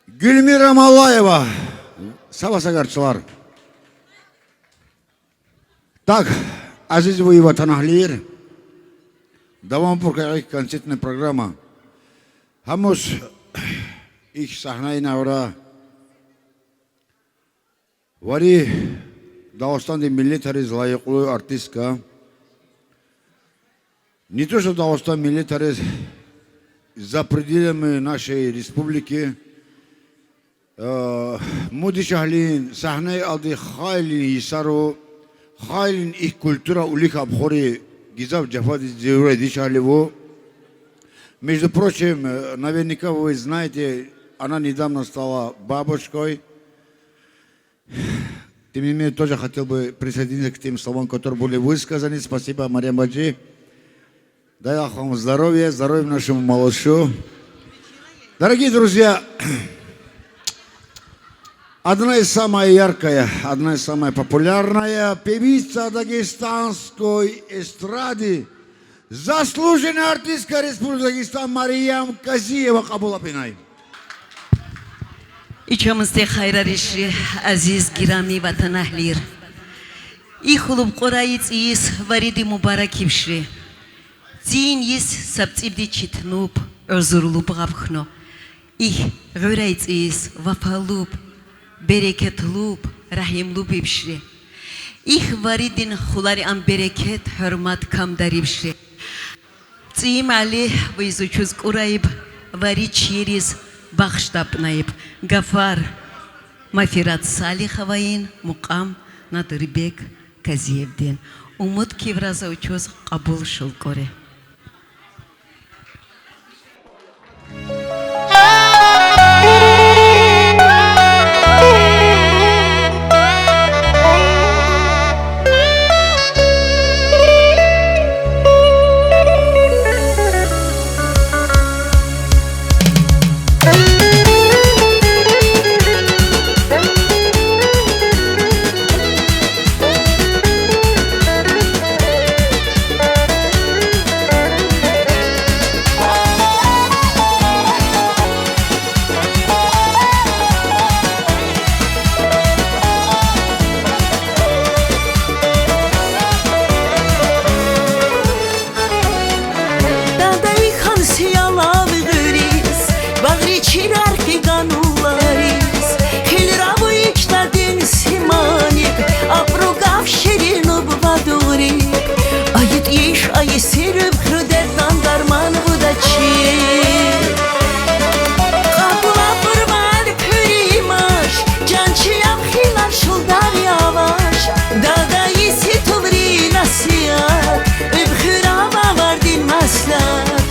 Гульмира Маллаева. Сава сагарчилар. Так, азиз ватанаһлийр, давам буркай ик концертный программа. Хамус ик саьнайна авра вари Дагъыстанди милли тариз лайихлу артистка. Не то что Дагъыстанди милли тариз, за пределами нашей республики. Э, му дишахлин саьнай алди хайлин йисару, хайлин ик культура улик абхури гзаф жафади зеврай дишахли ву. Между прочим, э, наверняка вы знаете, она недавно стала бабушкой. Тем не менее, тоже хотел бы присоединиться к тем словам, которые были высказаны. Спасибо, Марьям баьжи. Дай Аллах вам здоровья, здоровья нашему малышу. Дорогие друзья, одна из самая яркая, одна из самая популярная певица дагестанской эстрады, заслуженная артистка Республики Дагестан Марьям Казиева къабул абинай. И чамас хайраришри, азиз герой ватанаһлийр. И хулуб Кьурай цӀийи йис вариди мубарак ибшри. ЦӀийин йис саб цӀибди читнуб, гӀузурлуб гъавхьну. И гӀурай цӀийи йис вафалуб, берекетлуб, регьимлуб ибшри. И варидин хулари ам берекет, гьурмат камдарибшри. ЦӀийи мали вайиз учуз Кьурайиб вари чириз бахшдапнайиб. Гафар Мафират Салиховаин, мукьвал Надирбек Казиевдин. Умуд кивраз учуз къабул шулкьури. Дадайи хан сиялав гуьриз, багъри чирар фиганулариз, хилер авуй чида дин симаниб, апругав ширинуб ва дугъриб. Айид иш, айид сир, уьбхуьрдердан дарман гудачи. Къабул абур вал хуьруьмаш, ҷан чилав хилар шулдар яваш. Дадайи ситуври насигьат, уьбхуьрав авардин маслигьат.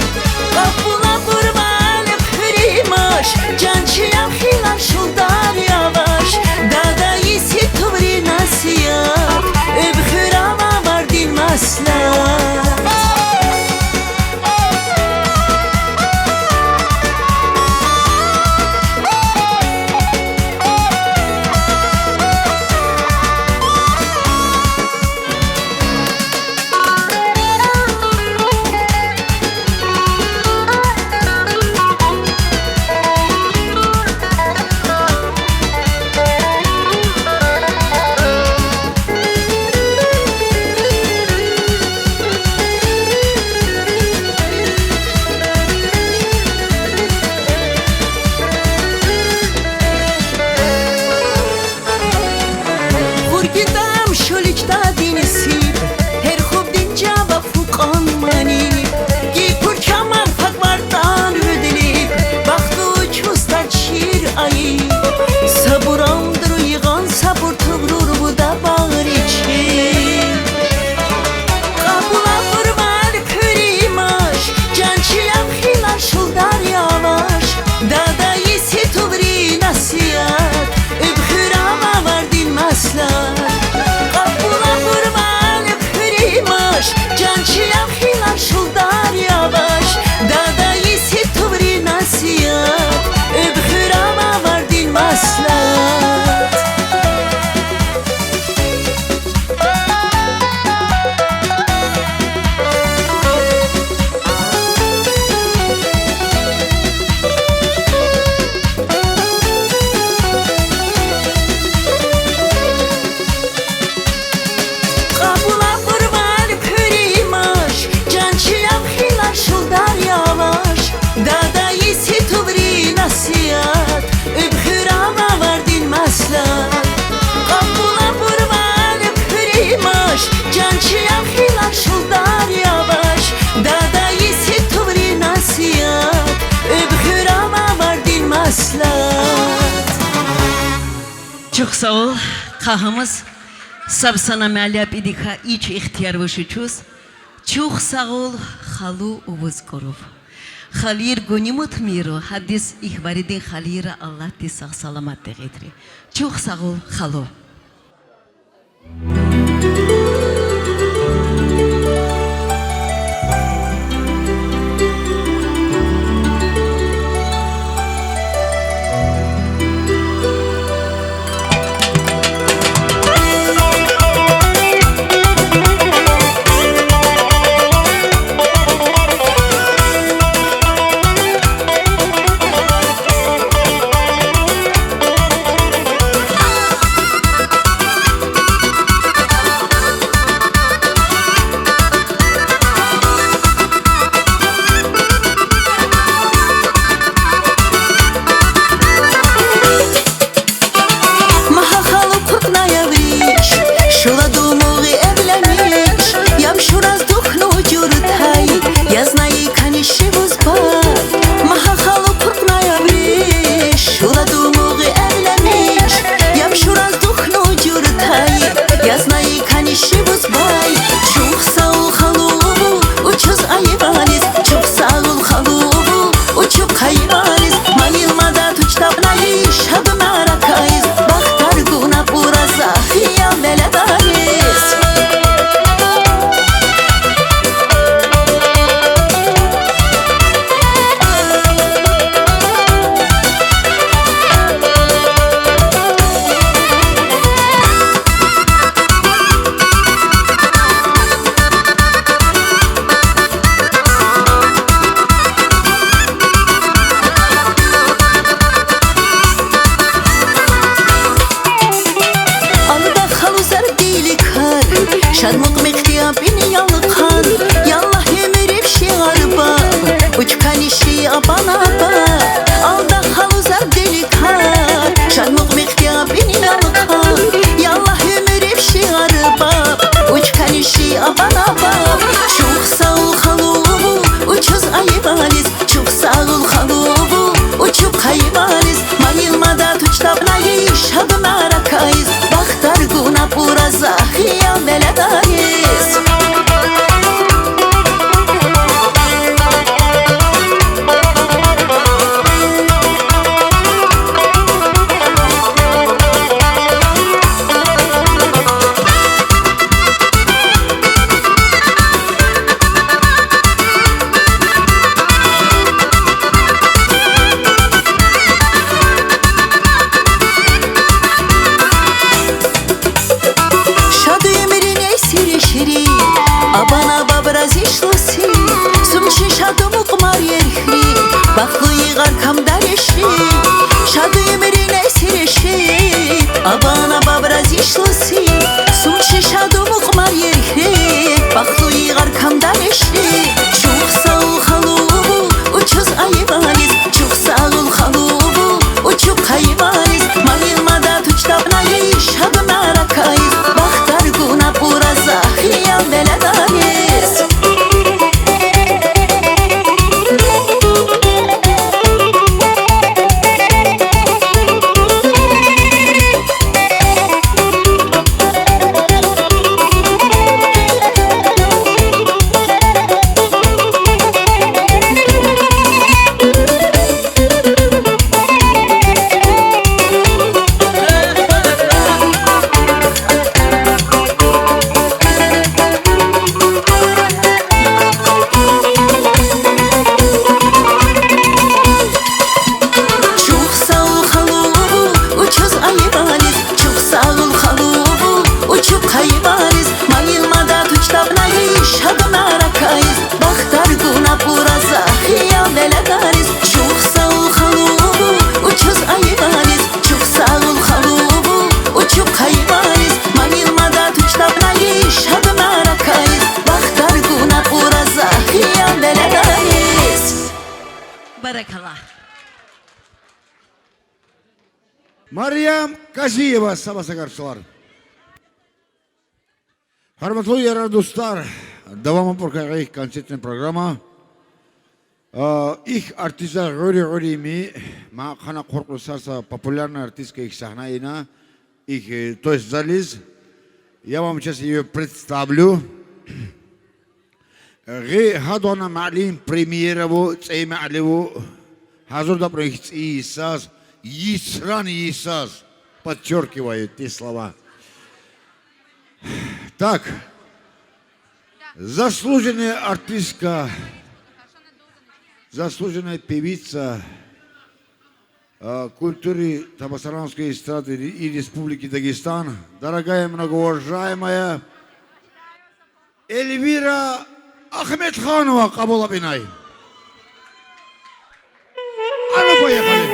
Къабул абур вал хуьруьмаш, ҷан чилав хилар шулдар яваш. Дадайи ситуври насигьат, уьбхуьрав авардин маслигьат. Хургидам шуличдадин сиб, гьер хубдин жаваб фу кьван маниб, гипур чамар фад вардан гуьдлиб, бахту чустар чир айиб. Сабур ам дуруй йигъан, сабур тугрур гуда багъричи. Къабул абур вал хуьруьмаш, ҷан чилав хилар шулдар яваш. Дадайи ситуври насигьат, уьбхуьрав авардин маслигьат. Къабул абур вал хуьруьмаш, ҷан чилав хилар шулдар яваш. Дадайи ситуври насигьат, уьбхуьрав авардин маслигьат. Чухсагъул, хаһамыс, сабсана мелиаб идиха ич ихтияр виш учуз. Чухсагъул халу увуз гуруб. Халийр гуним утмиру, гьадис ихбаридин халийра Аллагьди сагъ-саламат тегъидри. Чухсагъул халу. Магьа халу пуркъна я виш, шула думугъи эвленмиш, яб шураз духну журутай, я знаю, каниши вузбай. Магьа халу пуркъна я виш, шула думугъи эвленмиш, яб шураз духну журутай, я знаю, каниши вузбай. Чухсагъул халу, учуз айибариз, чухсагъул халу, учуз айибариз, ма илмада тушдаб найиш, шад маракайиз, бахтар гуна пураз, хиял веледариз. Алда халу зардили кар, шад мукъ мехтияб ини ялкъар, яллагь, уьмуьриб шиарба, учкани ши абанаб. Алда халу зардили кар, шад мукъ мехтияб ини ялкъар, яллагь, уьмуьриб шиарба, учкани ши абанаб. Чухсагъул халу, учуз айибариз, чухсагъул халу, учуз айибариз, ма илмада тушдаб найиш, шад маракайиз, бахтар гуна пураз, хиял веледариз. Шад уьмуьрин эсир-эшири, абана-бабра зишлуси, сум чи шад мукъмар ерихри, бахтлу йигъар камдар ишри. Шад уьмуьрин эсир-эшири, абана-бабра зишлуси, сум чи шад мукъмар ерихри, бахтлу йигъар камдар ишри. Чухсагъул халу, учуз айибариз, чухсагъул халу, учуз айибариз, ма илмада тушдаб найиш, шад маракайиз, бахтар гуна пураз, хиял веледариз. Чухсагъул халу, учуз айибариз, чухсагъул халу, учуз айибариз, ма илмада тушдаб найиш, шад маракайиз, бахтар гуна пураз, хиял веледариз. Чухсагъул халу, учуз айибариз, чухсагъул халу, учуз айибариз, ма илмада тушдаб найиш, шад маракайиз, бахтар гуна пураз, хиял веледариз. Баракалла. Мариям Казиева, сабасагар сулар. Гьюрметли ярар дустар, давам абурай гьа ихьтин концертный программа. А, ихь артистар гъури-гъури ми, ма хьана къуркъусар са популярный артистка ихь сагьна ийина, их, э, то есть зализ. Я вам сейчас её представлю. Гъе хадана меълин премьера ва, цӀей меъли ва. Хазурдапна ихи цӀийи йисаз, йисран йисаз. Подчёркиваю эти слова. Так. Заслуженная артистка, заслуженная певица, а, культуры табасаранской эстрады и Республики Дагестан, дорогая, многоуважаемая Эльвира Ахмедханова, къабулабинай. А ну, поехали!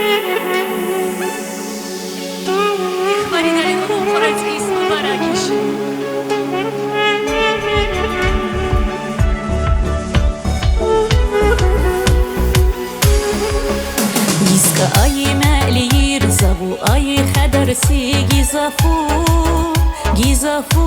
Йиска ай меълиир, заву ай хадерси, гизафу, гизафу.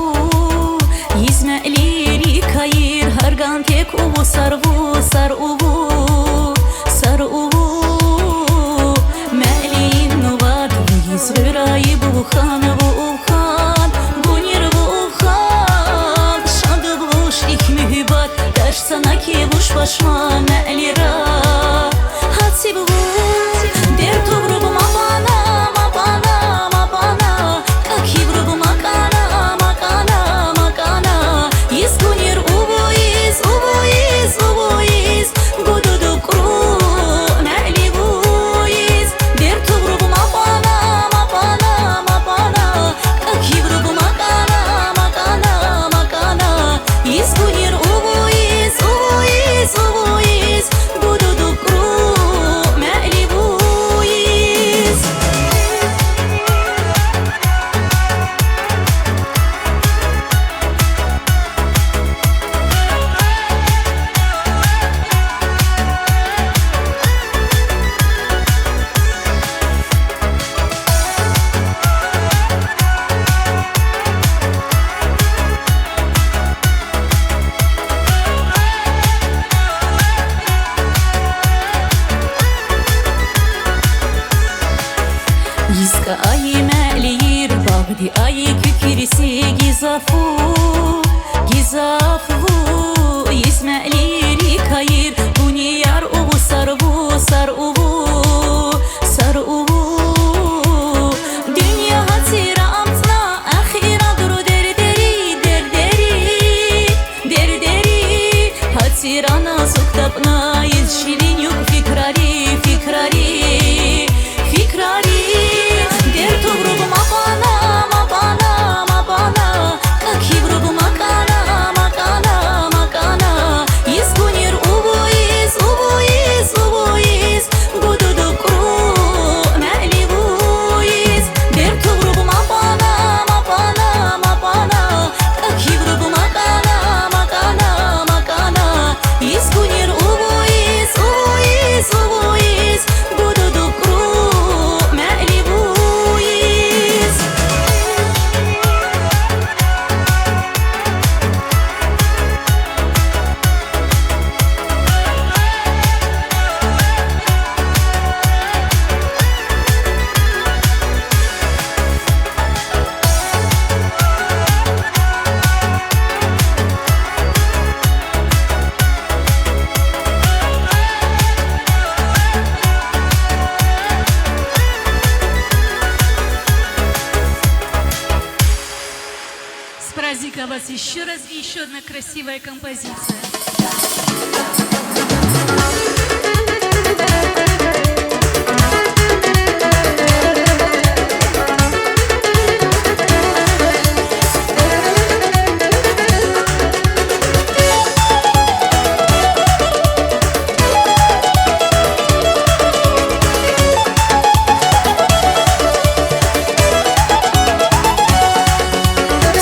Йис меълиир, икаир, гьарган тек уву, сарву, сар уву, сар уву. Меълин нуват ву, йис гъурай бувхан, вувхан, гунир вувхан. Шадуб гуш ихь муьгьуьббат, даш цана ки вуш башма меълира. Гьатиб ву, дер тувруб мапана, мапана, мапана. Кьакивруб макьана, макьана, макьана. Йис гунир увуиз, увуиз, увуиз. Гудуду кьуру меъли вуиз. Дер тувруб мапана, мапана, мапана. Кьакивруб макьана, макьана, макьана. Йис гунир увуиз, увуиз, увуиз. Гудуду кьуру меъли вуиз. Йиска ай меълиир, багъди ай куькириси, гизафу, гизафу. Йис меълиир, икаир, гунияр уву, сарву, сар уву, сар уву. Дуьнья гьатиран амтӀна, ахира дуру дердери, дердери, дердери. Гьатирана сукъ тапӀна, из ширин юкъ фикрари, фикрари, фикрари. Дер тувруб мапана, мапана, мапана. Кьакивруб макьана, макьана, макьана. Йис гунир увуиз, увуиз, увуиз. Гудуду кьуру меъли вуиз. Дер тувруб мапана, мапана, мапана. Кьакивруб макьана, макьана, макьана. Йис гунир увуиз, увуиз, увуиз. Гудуду кьуру меъли вуиз. С праздником вас ещё раз и ещё одна красивая композиция.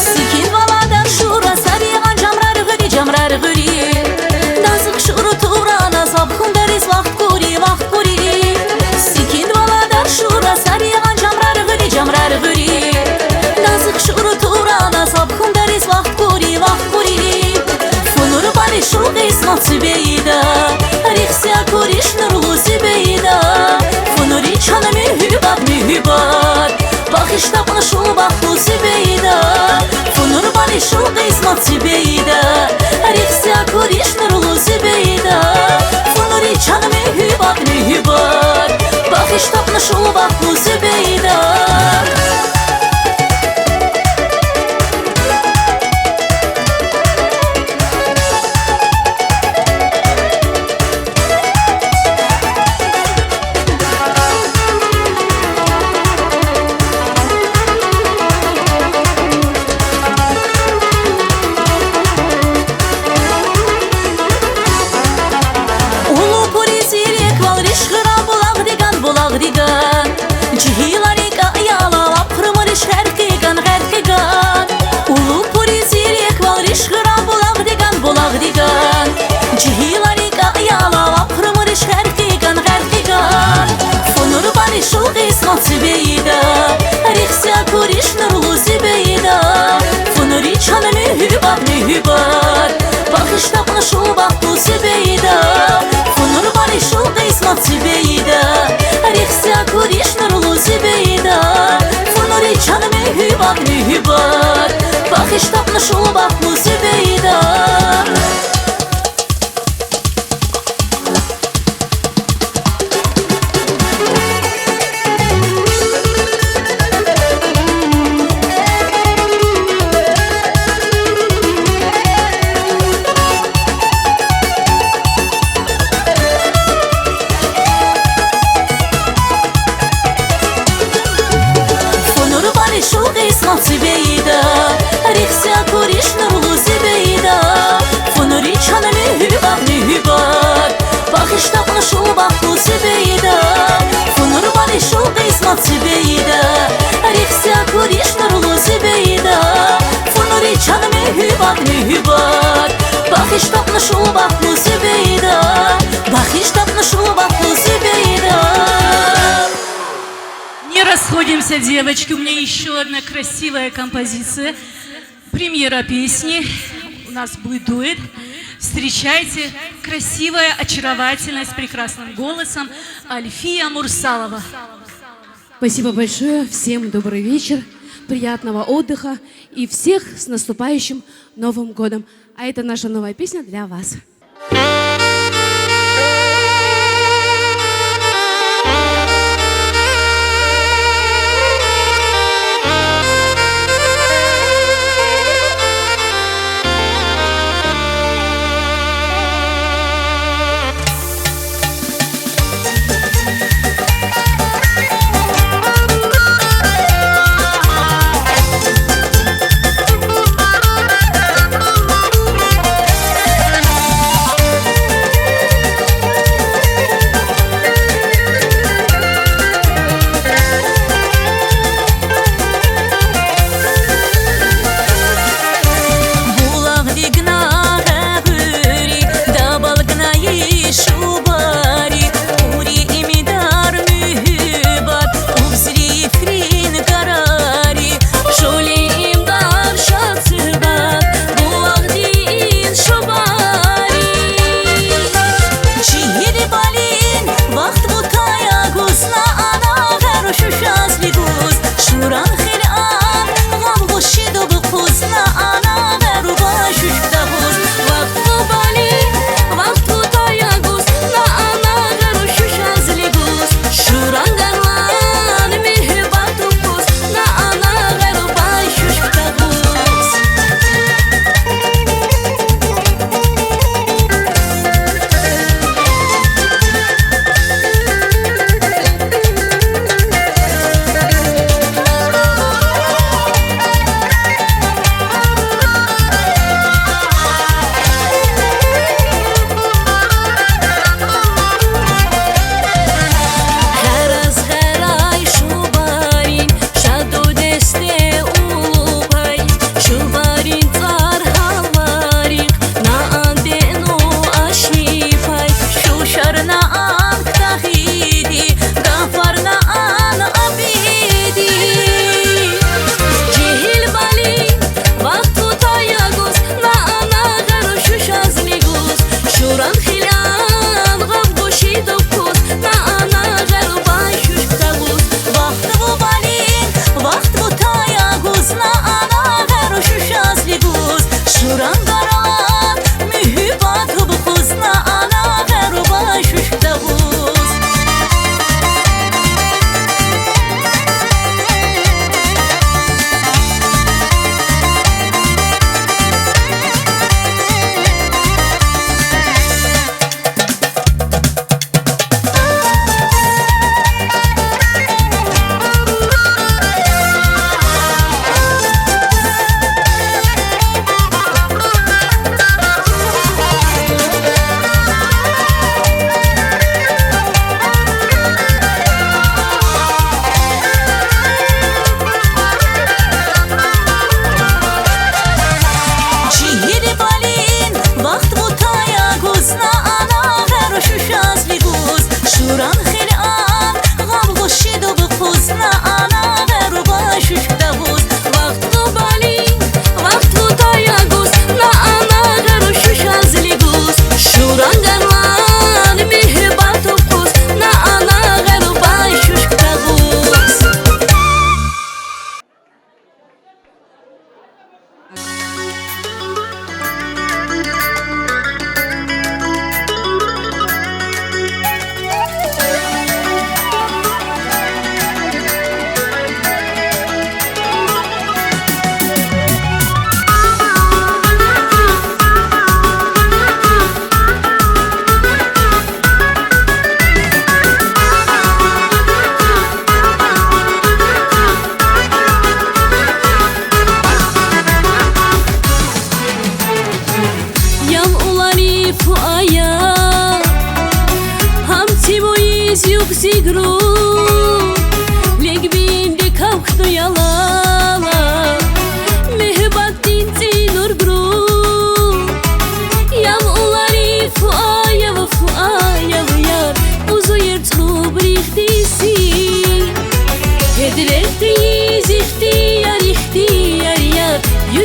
Секин валадар шура, сарихан жамрар гъуьри, жамрар гъуьри. Дазух шуру турана, саб хундариз вахт гури, вахт гури. Секин валадар шура, сарихан жамрар гъуьри, жамрар гъуьри. Дазух шуру турана, саб хундариз вахт гури, вахт гури. Фу нур бари шул къисмат Зубейда, рихсия кури шнурлу Зубейда. Фу нури чан муьгьуьббат, муьгьуьббат, бахшиш тапна шул бахт Зибэидэ, рихсэ куришнер улу зибэидэ, фунри чанмэ хубат, нэ хубат, бахыштаб нэ шулбат улу зибэидэ. Улу пури зирек вал ришхыра булагдиган, булагдиган. Жигьилари каяла лап хурмуриш геркиган, геркиган. Улу пури зирек вал ришхыра булагдиган, булагдиган. Жигьилари каяла лап хурмуриш геркиган, геркиган. Фунур бани шул къисмат зибэидэ, рихсэ куришнер улу зибэидэ. Фунри чанмэ хубат, нэ хубат, бахыштаб нэ шулбат улу зибэидэ. Фунур бани шул къисмат зибэидэ, рихсэ куришнер улу зибэидэ. Фунри чанмэ хубат, нэ хубат, бахыштаб нэ шулбат улу зибэидэ. Фунур бани шул къисмат зибэидэ, рихсэ куришнер улу зибэидэ. Фунри чанмэ хубат, нэ хубат, бахыштаб нэ шулбат улу зибэидэ. Фунур бани шул къисмат зибэидэ, рихсэ куришнер улу зибэидэ. Фунри чанмэ хубат, нэ хубат, бахыштаб нэ шулбат улу зибэидэ. Бахыштаб нэ шулбат улу зибэидэ. Не расходимся, девочки. У меня ещё одна красивая композиция. Премьера песни. У нас будет дуэт. Встречайте, красивая, очаровательная, с прекрасным голосом Альфия Мурсалова. Спасибо большое. Всем добрый вечер, приятного отдыха и всех с наступающим Новым годом. А это наша новая песня для вас.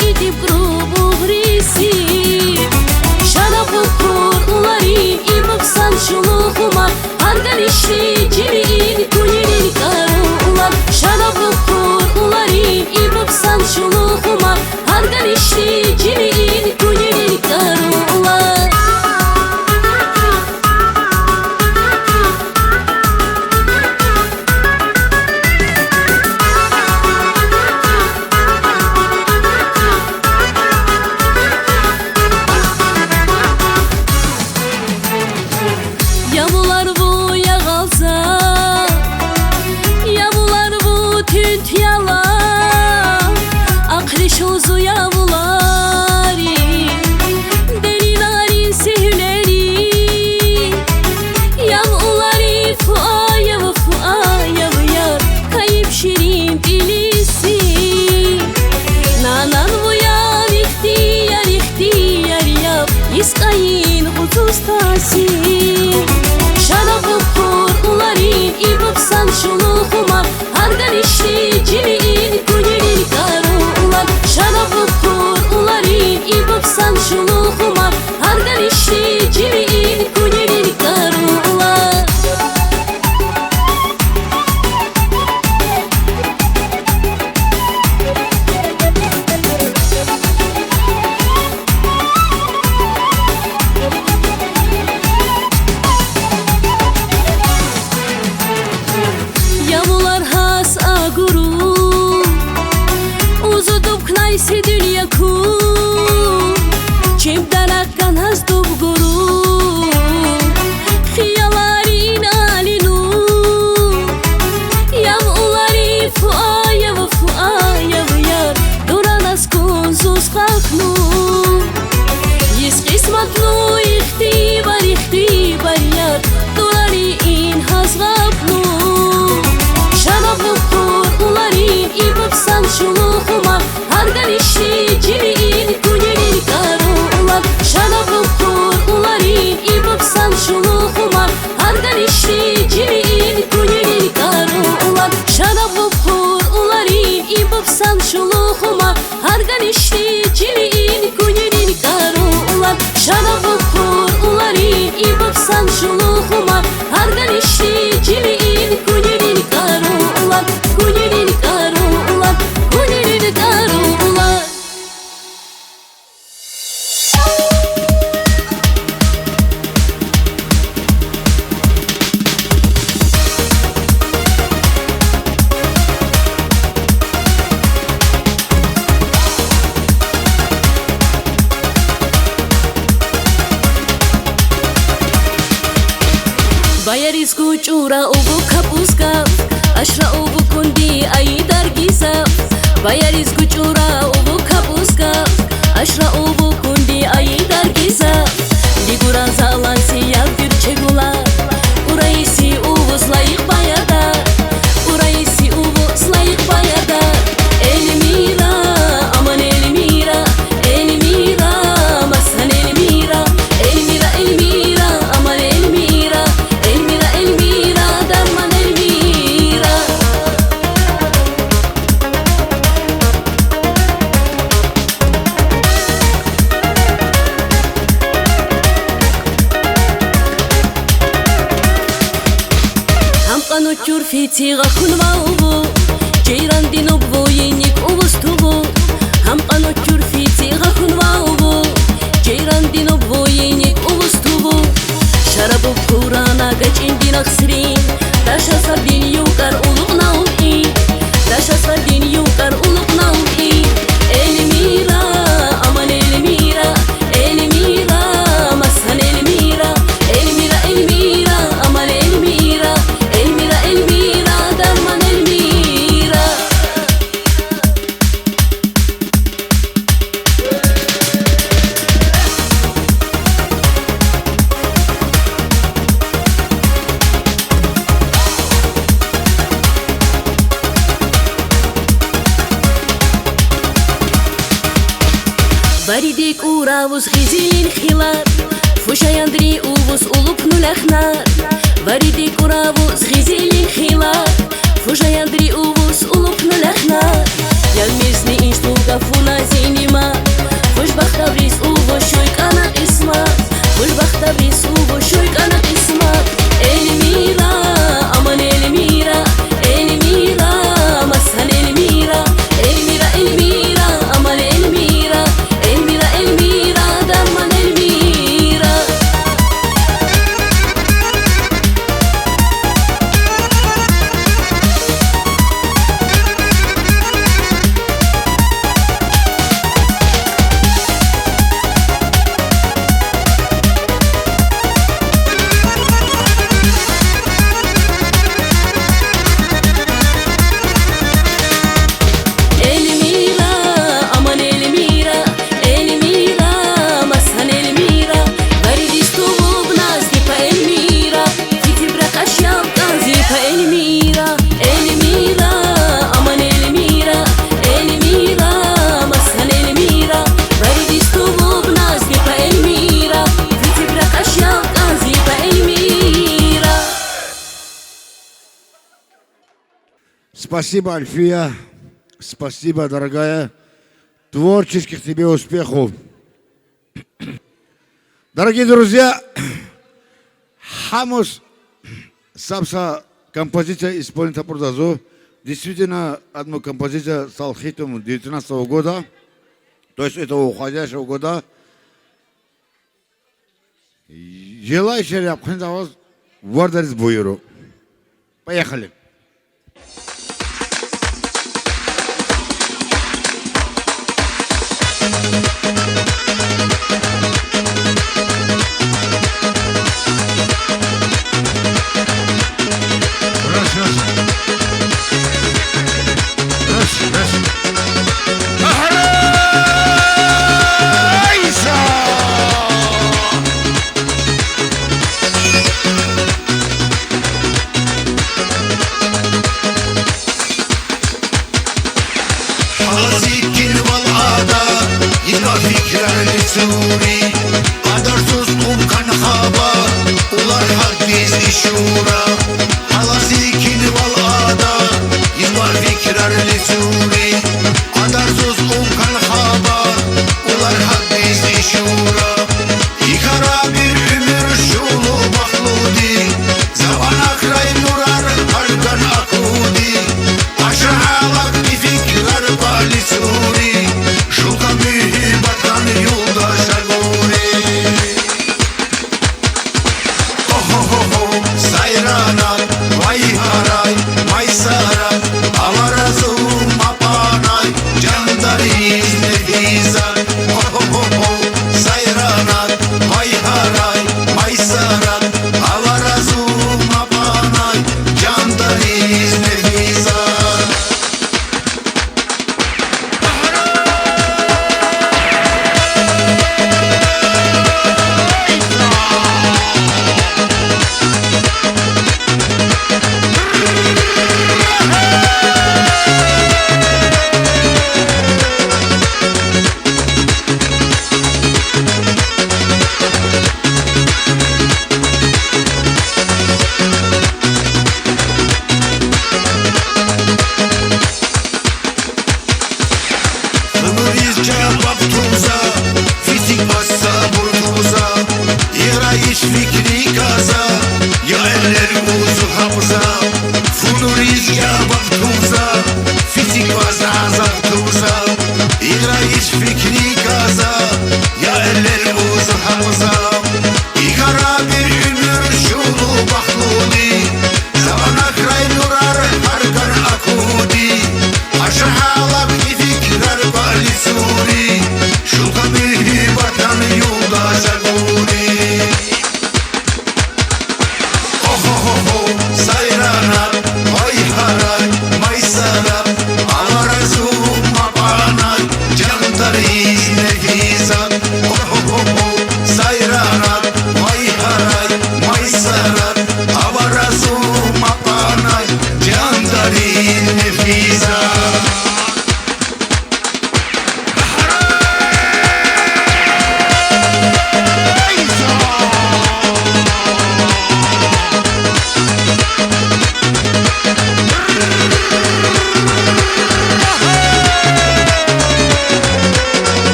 Идиб груб угриси. Шараб вокур уларин иб саншулу хума, гьарган ишди жилин куьнерин карулар. Шараб вокур уларин иб саншулу хума, гьарган ишди жилин куьнерин карулар. Ямулар вуя гьалза, ямулар ву тюнт яла, ахъри шозу ямулари, деринарин сигьлери, ямулари фуая, фуая, яр, кайиб ширин тилиси. Нанан вуя ихтияр, ихтияр яб, искаин гъуцустаси. Шараб вокур уларин иб саншулу хума, гьарган ишди жилин куьнерин карулар. Шараб вокур уларин иб саншулу хума, гьарган ишди жилин куьнерин карулар. Ямулар гьас агуру, узудуб кнай си дуьнья кун, чим дараган гьасдуб гуру, хияларин алину. Ямулари фуая, фуая, яр, дуранас кун зуз къахну. Йис къисметну ихтибар, ихтибар яр, дурани ин гьаз гъапну. Шараб вокур уларин иб саншулу хума, гьарган ишди жилин куьнерин карулар. Шараб вокур уларин иб саншулу хума, гьарган ишди жилин куьнерин карулар. Шараб вокур уларин иб саншулу хума, гьарган ишди жилин куьнерин карулар. Шараб вокур уларин иб саншулу хума, гьарган ишди жилин куьнерин карулар, куьнерин карулар, куьнерин карулар. Баяриз гучура увук капуска, ашра увукунди айидар гиза. Баяриз гучура увук капуска, ашра увукунди айидар гиза. Лигура залан сиягъ гуьрчегула, урайиси увус лайих баяда, урайиси увус лайих баяда. Эльмира, аман Эльмира, Эльмира, масан Эльмира, Эльмира, Эльмира, аман Эльмира, Эльмира, Эльмира, дарман Эльмира. Гьам къанни чур фици гъахун ва уву, жейрандин нуб вуйиник увус туву. Гьам къанни чур фици гъахун ва уву, жейрандин нуб вуйиник увус туву. Шараб вукурана гачиндин ахсрин, дашасвадин юкъар улукъна ум и, дашасвадин юкъар улукъна ум и. Эльмира, аман Эльмира, Эльмира, масан Эльмира, Эльмира, Эльмира, аман Эльмира, Эльмира, Эльмира, дарман Эльмира. Вариди кӀуравуз гъизилин хилар, фу шаянди увус улупну лахнар. Вариди кӀуравуз гъизилин хилар, фу шаянди увус улупну лахнар. Ялмизни инш тул гафуна зиним Спасибо, Альфия. Спасибо, дорогая. Творческих тебе успехов. Дорогие друзья, хамус саб са композиция исполнить табурзазу. Действительно, одну композицию салхитум девятнадцатого года, то есть этого уходящего года. Желающие яб хинзаваз, вардариз буйру. Поехали. Раз, раз. Раз, раз. Ахрайса! Алази кинвал ада, изба фикирар лисури, адарсуз ум кан хаба, улар хаддиз ишура. Алази кинвал ада, изба фикирар лисури, адарсуз ум кан хаба, улар хаддиз ишура. И кара бир уьмуьр шулу бахтлуди, замана край нурар арган акуди, ашалак би фикирар ба лисури, шулка муьгьуьббатан юлдаш агури. Охо-хо-хо, сайранат, вай гьарай, майсарат, Аллах рази ма панай, ҷандариз нефизат. Охо-хо-хо, сайранат, вай гьарай, майсарат, Аллах рази ма панай, ҷандариз нефизат. Фунуриз ҷабаб туза, фисик пас сабур туза, ирайиш фикри каза, я эллер узу гьабза. Фунуриз ҷабаб туза, фисик пас азаб туза, ирайиш фикри каза, я эллер узу гьабза. И кара бир уьмуьр шулу бахтлуди, замана край нурар арган акуди, ашалак би фикирар ба лисури, шулка муьгьуьббатан юлдаш агури. Охо-хо-хо, сайранат, вай гьарай, майсарат, Аллах рази ма панай, ҷандариз нефизат. Охо-хо-хо, сайранат, вай гьарай, майсарат, Аллах рази ма панай, ҷандариз нефизат.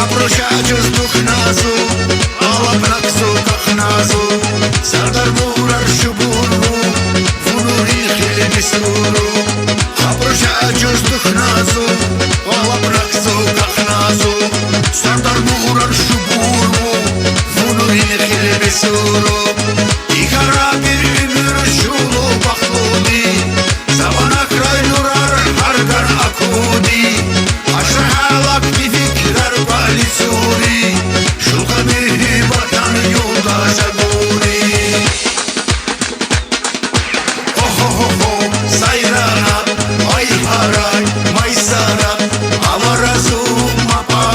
Абруша ҷуз духназу, алапнакзу кахназу, Сардар Мурар шубуру, фунурин хил бисуру. Абруша ҷуз духназу, алапнакзу кахназу, Сардар Мурар шубуру, фунурин хил бисуру. И кара бир уьмуьр шулу бахтлуди, замана край нурар арган акуди, ашалак би фикирар ба лисури, шулка муьгьуьббатан юлдаш агури. Охо-хо-хо, сайранат, вай гьарай, майсарат, Аллах рази ма па-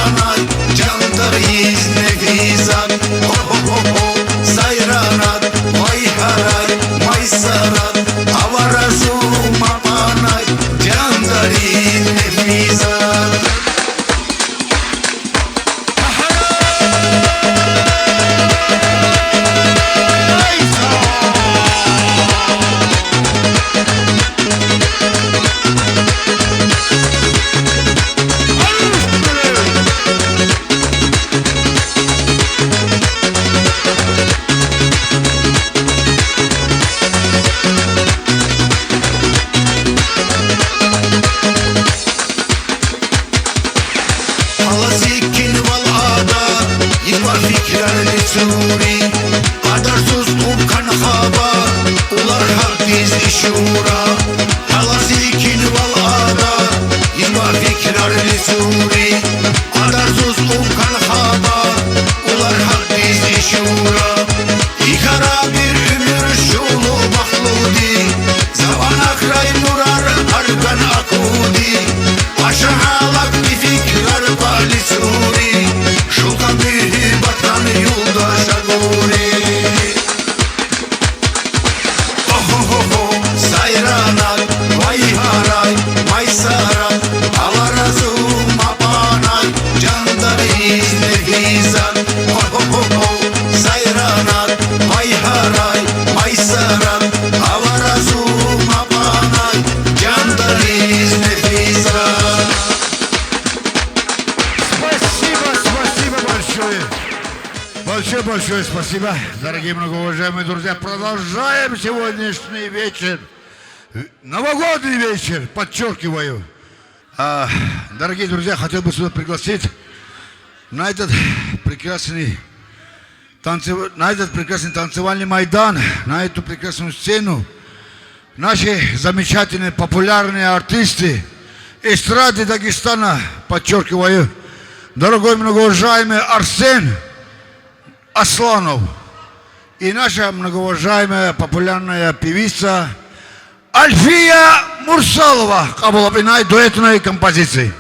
Фикирар лицури, адарсуз укан хабар, улар хадиз ишура, талас икин вал адар, има фикирар лицури, адарсуз укан хабар, улар хадиз ишура. И кара бир уьмуьр шулу бахтлуди, замана край нурар арган акуди, ашалак би фикирар палисури, шукан муьгьуьббатан юлдаш агури. Хо-хо-хо-хо, сайранар, вай гьарай, вай сарар, Аллах разы ма панай, ҷандариз нефисар. Хо-хо-хо-хо, сайранар, вай гьарай, вай сарар, Аллах разы ма панай, ҷандариз нефисар. Спасибо, спасибо большое. Большое, большое спасибо, дорогие многоуважаемые друзья. Продолжаем сегодняшний вечер. Новогодний вечер, подчеркиваю. А, дорогие друзья, хотел бы сюда пригласить на этот прекрасный танцев-, на этот прекрасный танцевальный майдан, на эту прекрасную сцену наши замечательные популярные артисты эстрады Дагестана, подчеркиваю, дорогой многоуважаемый Арсен Асланов и наша многоуважаемая популярная певица Альфия Мурсалова. Къабул абинай дуэтной композицией.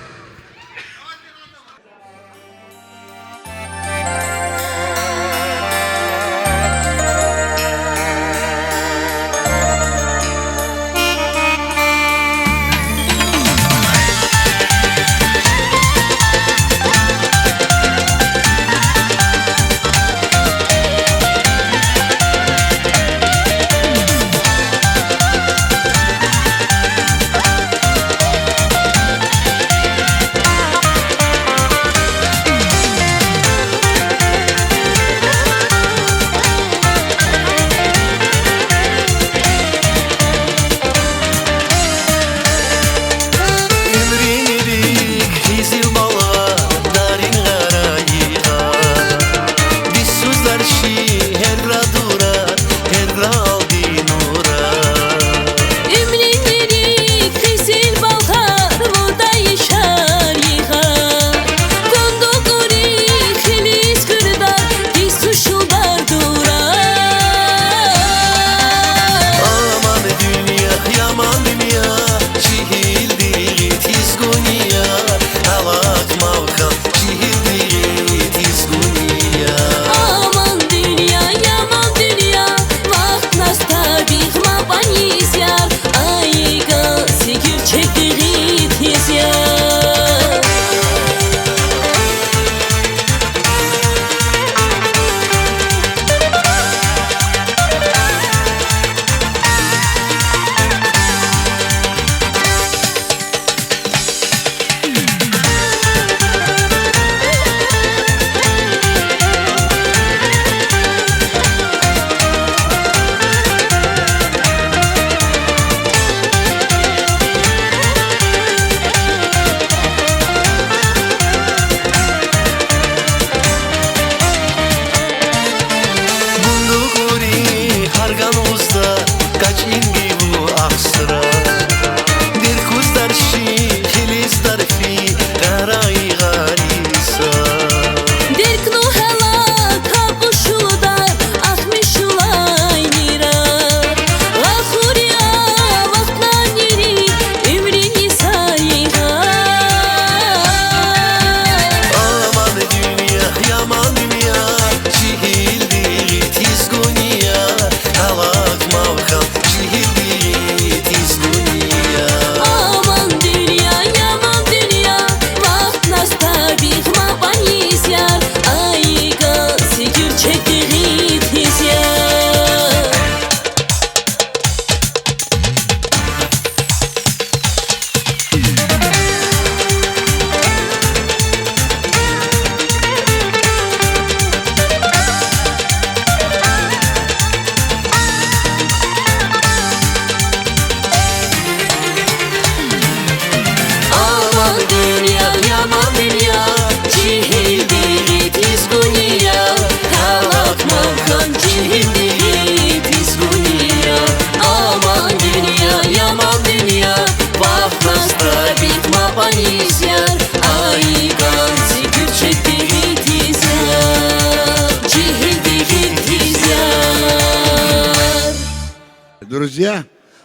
Друзья,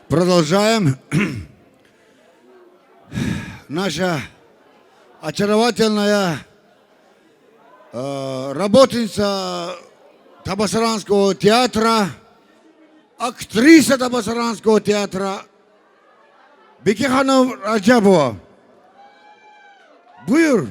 продолжаем. Наша очаровательная, э, работница Табасаранского театра, актриса Табасаранского театра Бекиханум Раджабова. Buyur.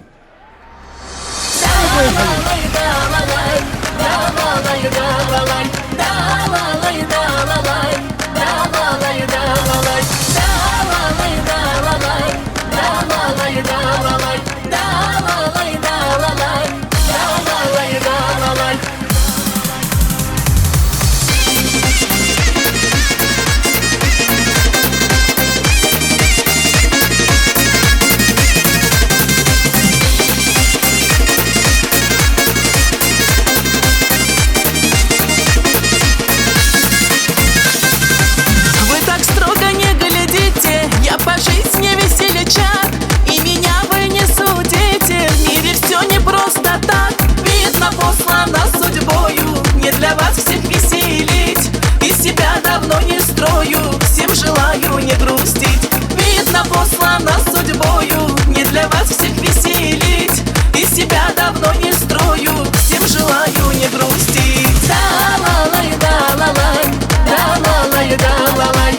Вы так строго не глядите, я по жизни весельчак, и меня вы не судите. В мире всё не просто так, видно, послана судьбою мне для вас всех веселить. И себя давно не строю, всем желаю не грустить. Видно, послана судьбою мне для вас всех веселить. И себя давно не строю, всем желаю не грустить. Да-ла-лай, да-ла-лай, да-ла-лай, да-ла-лай.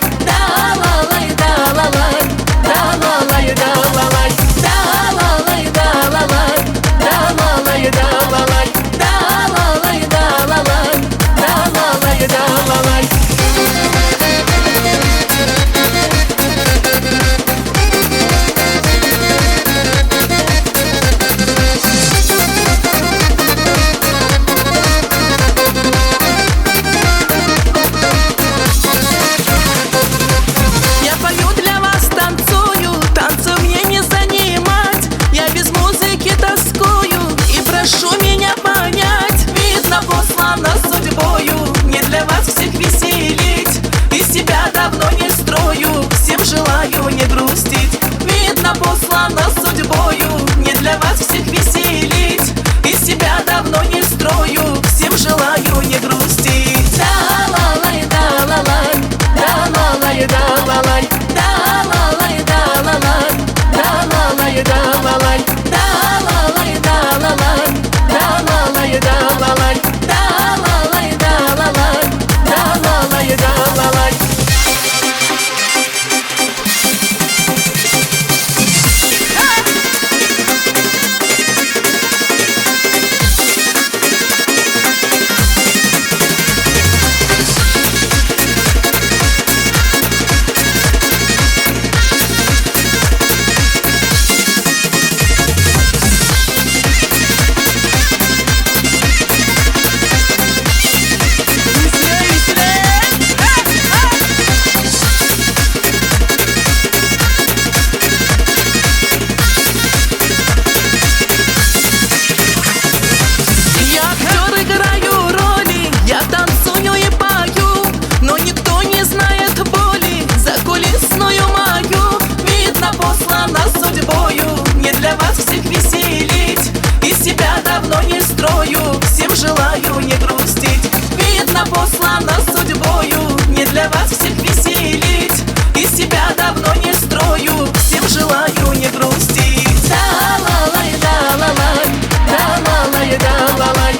Я пою для вас, танцую, танцев мне не занимать. Я без музыки тоскую и прошу меня понять. Видно, послана судьбою мне для вас всех веселить. И себя давно не строю, всем желаю не грустить. Видно, послана судьбою мне для вас всех веселить. И себя давно не строю, всем желаю не грустить. Да-ла-лай, да-ла-лай, да-ла-лай, да-ла-лай. Я актёр, играю роли, я танцую и пою, но никто не знает боли закулисную мою. Видно, послана судьбою мне для вас всех веселить. И себя давно не строю, всем желаю не грустить. Видно, послана судьбою мне для вас всех веселить. И себя давно не строю, всем желаю не грустить. Да-ла-лай, да-ла-лай, да-ла-лай, да-ла-лай.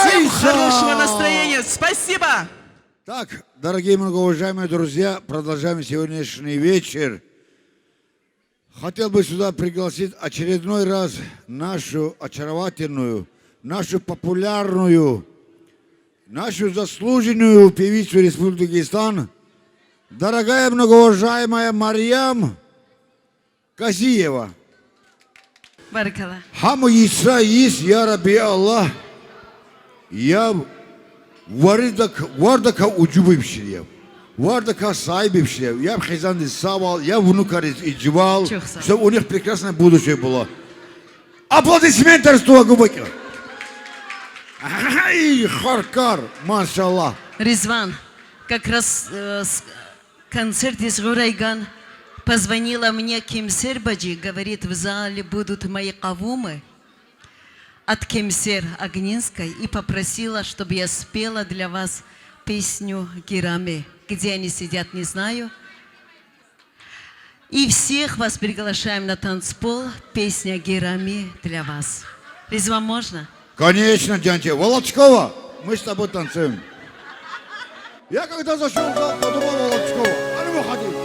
Всем хорошего настроения. Спасибо. Так, дорогие многоуважаемые друзья, продолжаем сегодняшний вечер. Хотел бы сюда пригласить очередной раз нашу очаровательную, нашу популярную, нашу заслуженную певицу Республики Дагестан, дорогая многоуважаемая Марьям Казиева. Барикалла. Гьам ийиса ийис, я Рабби Аллагь. Я варидак, вардака уджуб ибшир я. Вардака сагьиб ибшир я. Я хизандиз сагъвал, я внукариз ижвал. Чухсагъ. Чтоб у них прекрасное будущее было. Аплодисменты, Рустуа Губакир. Ай, харкар, машалла. Ризван, как раз, э, с- концертдиз гурайган, позвонила мне Кемсер баджи, говорит, в зале будут мои кавумы от Кемсер Огнинской, и попросила, чтобы я спела для вас песню «Герами». Где они сидят, не знаю. И всех вас приглашаем на танцпол. Песня «Герами» для вас. Резва, можно? Конечно, Джанче. Волочкова, мы с тобой танцуем. Я когда зашёл в зал, подумал: Волочкова, а ну выходи.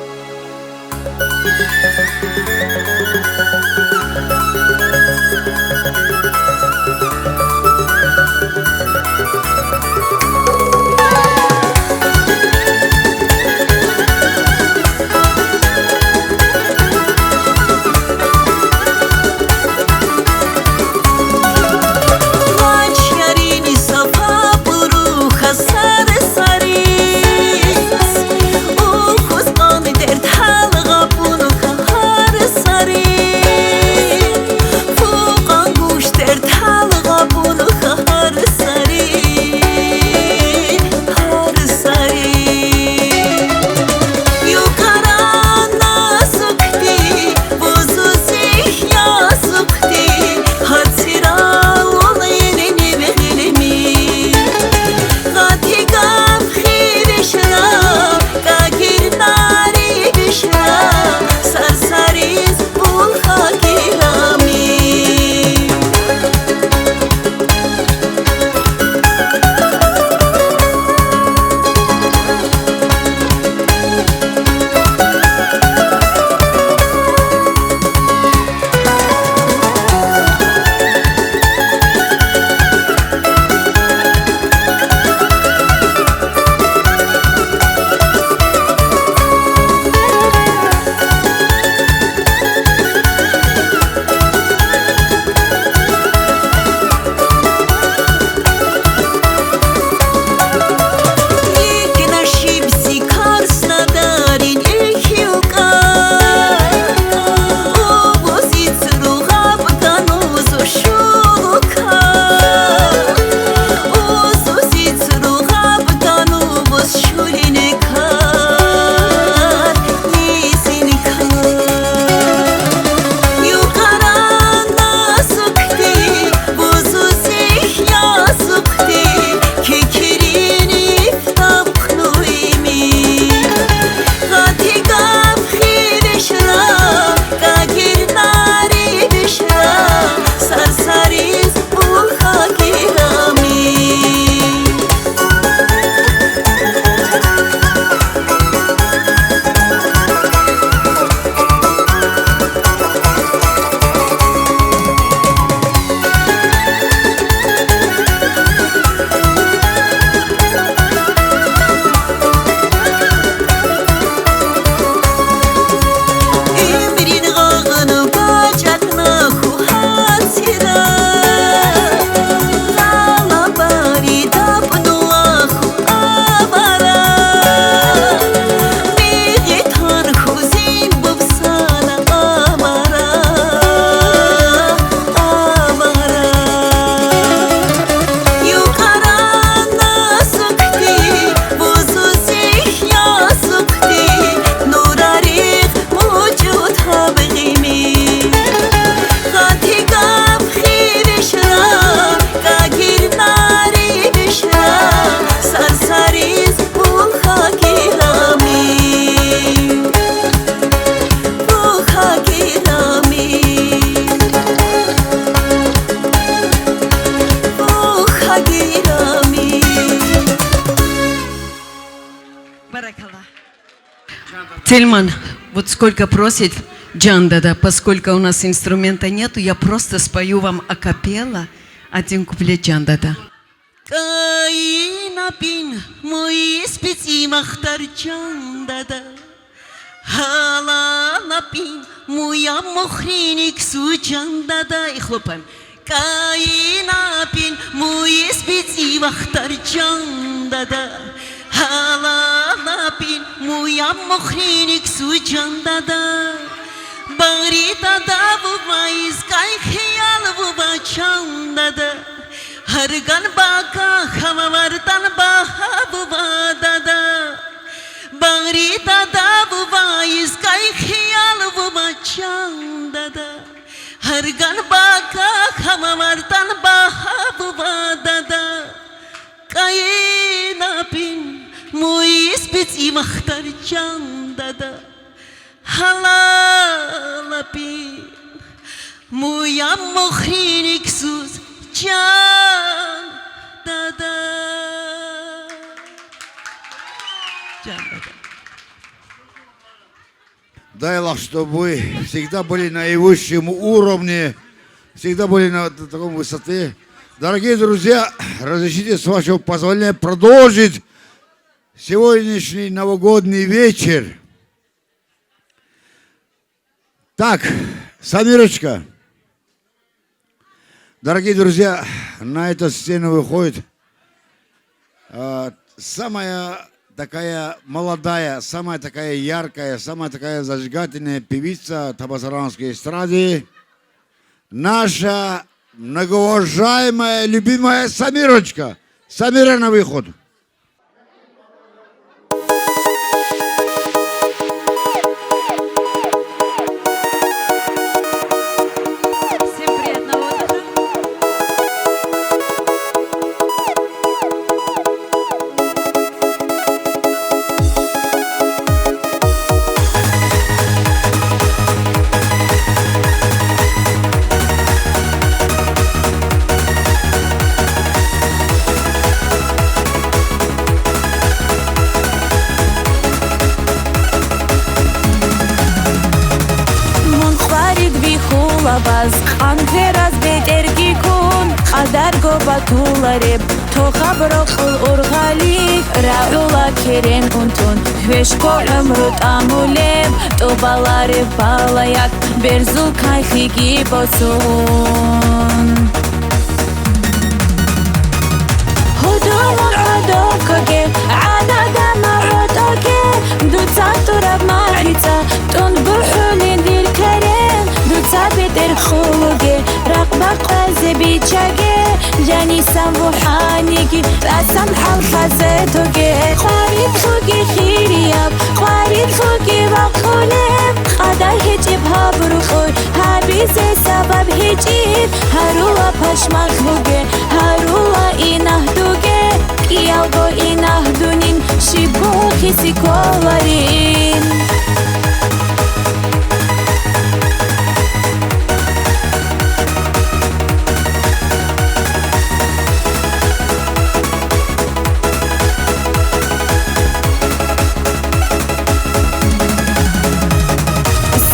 Баракалла. Тельман, вот сколько просит Джандада, поскольку у нас инструмента нету, я просто спою вам акапелла один куплет Джандада. И хлопаем. Гъарида дада вывайиз кай хиял вума, чан дада. Гьарган бака хама мардан баха вува дада. Каин апин муйиз бицӀи махтар, чан дада. Гьалал апин муям мухрин иксуз, чан дада. Чан дада. Дай Аллах, чтобы вы всегда были на наивысшем уровне, всегда были на таком высоте. Дорогие друзья, разрешите, с вашего позволения, продолжить сегодняшний новогодний вечер. Так, Самирочка. Дорогие друзья, на эту сцену выходит, а, самая такая молодая, самая такая яркая, самая такая зажигательная певица табасаранской эстрады, наша многоуважаемая, любимая Самирочка. Самира, на выход. Всем приятного отдыха. Мун къварид ви хулабаз, къанфераз бетер гикун, кьадар го батулареб, тохаб рокъул ургъалик, рагъула керен унтун, гьвеш кво уьмуьр тӀамулеб, тӀубаларев балаяк, берзул кайхиги босун. Гьудумун гӀодокоге, гӀанада магӀотоге, дуцан тураб магӀица, тӀун бухӀулин вил керен, дуца бетер хулуге, ракъба къвезе бичаге, яни сан вухӀаниги, тӀасан хӀал хазе тоге. Къварид хьуги хирияб, къварид хьуги вакъулеб, кьадар гьечӀеб гьаб рукьуй, гьабизе сабаб гьечӀеб, гьарула пашмах буге, гьарула инагь дуге, кӀиялго инагьдунин шибгун хиси кколарин.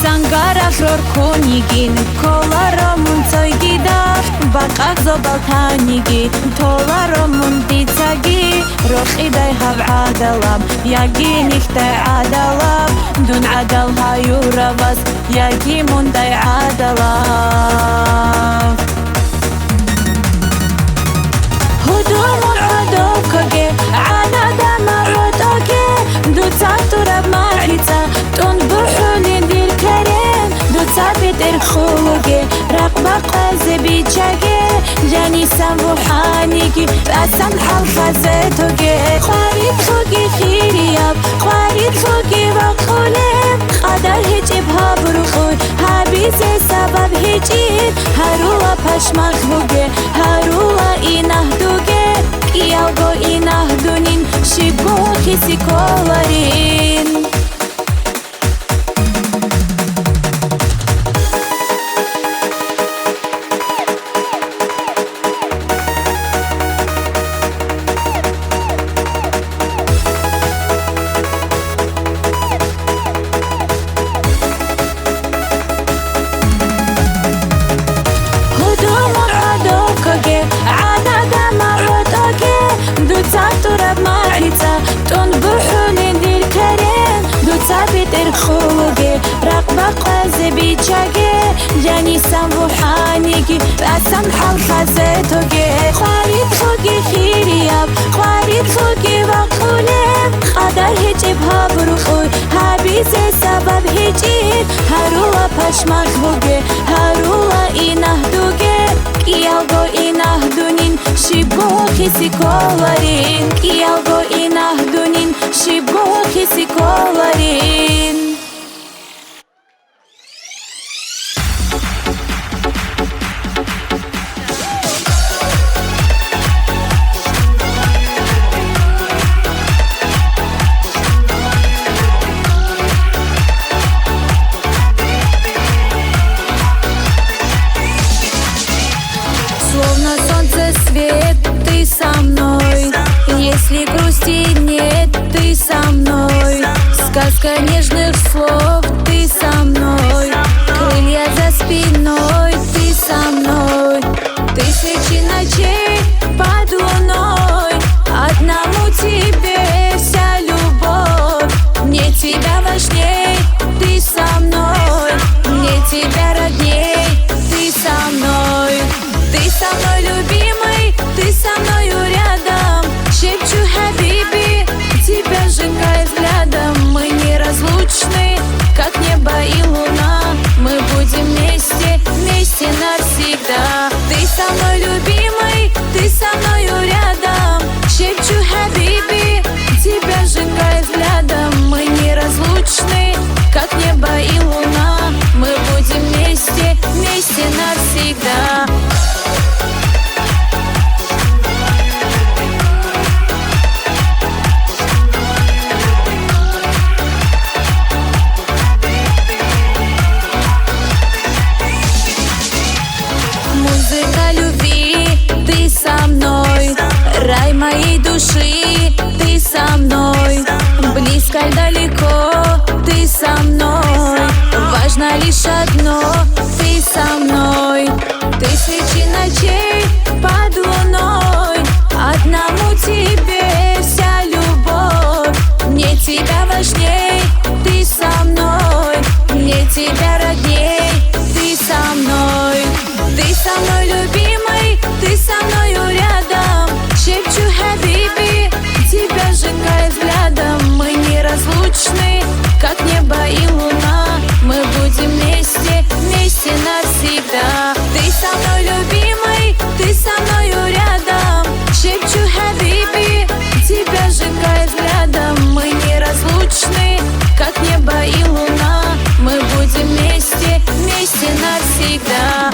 Сангарахрор кунигин, коларо мун цойгида, бакьагъзо балтаниги, толаро мун дицаги, рокъидай гьав гӀадалаб, яги нихьдай гӀадалаб, дун гӀадал гьаюра ваз, яги мундай гӀадалаб. Гьудумун гӀодокоге, гӀанада магӀотоге, дуцан тураб магӀица, тӀун бухӀулин вил керен, дуца бетер хулуге, ракъба къвезе бичаге, яни сан вухӀаниги, тӀасан хӀал хазе тоге. Къварид хьуги хирияб, къварид хьуги вакъулеб, кьадар гьечӀеб гьаб рукьуй, гьабизе сабаб гьечӀеб, гьарула пашмах буге, гьарула инагь дуге, кӀиялго инагьдунин шибгун хиси кколарин. Гьудумун гӀодокоге, гӀанада магӀотоге, дуцан тураб магӀица, тӀун бухӀулин вил керен, дуца бетер хулуге, ракъба къвезе бичаге, яни сан вухӀаниги, тӀасан хӀал хазе тоге. Къварид хьуги хирияб, къварид хьуги вакъулеб, кьадар гьечӀеб гьаб рукьуй, гьабизе сабаб гьечӀеб, гьарула пашмах буге, гьарула инагь дуге, кӀиялго инагьдунин шибгун хиси кколарин, кӀиялго инагьдунин шибб хиси кӀоларин. Словно солнце свет, ты со мной. Если грусти нет, ты со мной. Сказка нежных слов, ты со мной. Крылья за спиной, ты со мной. Тысячи ночей под луной. Одному тебе вся любовь. Мне тебя важней, ты со мной. Мне тебя родней, ты со мной. Ты со мной, любимый, ты со мною рядом. Шепчу, хабиби, тебя сжигает взглядом. Мы неразлучны, как небо и луна. Мы будем вместе, вместе навсегда. Ты со мной, любимый, ты со мною рядом. Шепчу, хабиби, тебя сжигает взглядом. Мы неразлучны, как небо и луна. Мы будем вместе, вместе навсегда. Музыка любви, ты со мной. Рай моей души, ты со мной. Близко ль, далеко, ты со мной. Важно лишь одно, ты со мной. Тысячи ночей под луной. Одному тебе вся любовь. Мне тебя важней, ты со мной. Мне тебя родней, ты со мной. Ты со мной, любимый, ты со мною рядом. Шепчу, хабиби, тебя сжигает взглядом. Мы неразлучны, как небо и луна. Мы будем вместе, вместе навсегда. Ты со мной, любимый, ты со мною рядом. Шепчу, хабиби, тебя сжигает взглядом. Мы неразлучны, как небо и луна. Мы будем вместе, вместе навсегда.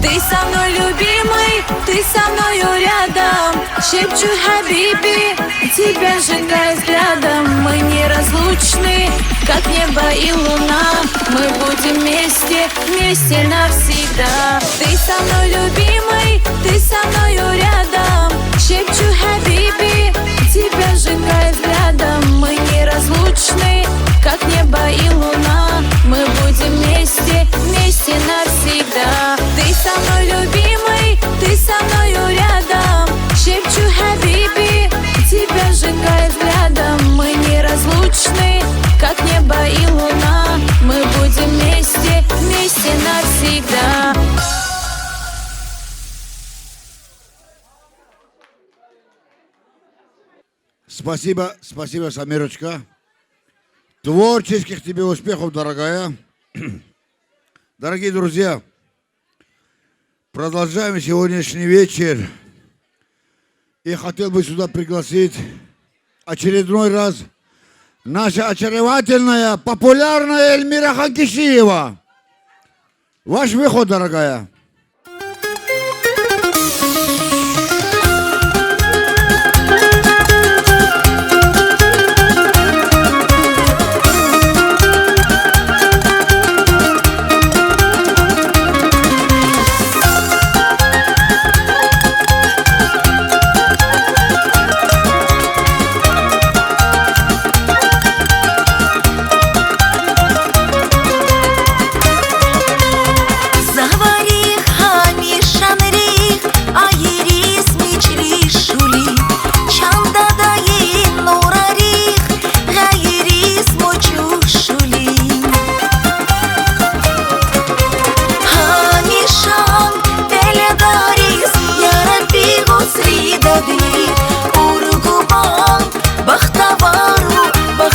Ты со мной, любимый, ты со мною рядом. Шепчу, хабиби, тебя сжигает взглядом. Мы неразлучны, как небо и луна. Мы будем вместе, вместе навсегда. Ты со мной, любимый, ты со мною рядом. Шепчу, хабиби, тебя сжигает взглядом. Мы неразлучны, как небо и луна. Мы будем вместе, вместе навсегда. Ты со мной, любимый, ты со мною рядом. Шепчу, хабиби, тебя сжигает взглядом. Мы неразлучны, как небо и луна. Мы будем вместе, вместе навсегда. Спасибо, спасибо, Самирочка. Творческих тебе успехов, дорогая. Дорогие друзья, продолжаем сегодняшний вечер. И хотел бы сюда пригласить очередной раз наша очаровательная, популярная Эльмира Ханкишиева. Ваш выход, дорогая. Заварих, гьамишанрих, айрис мичли шули, чан дадайин нуурарих, гъайрис мучу шули. Гьамишан пеледарис, я Рабби, гъусри дадир, ургубан бахтавару, ба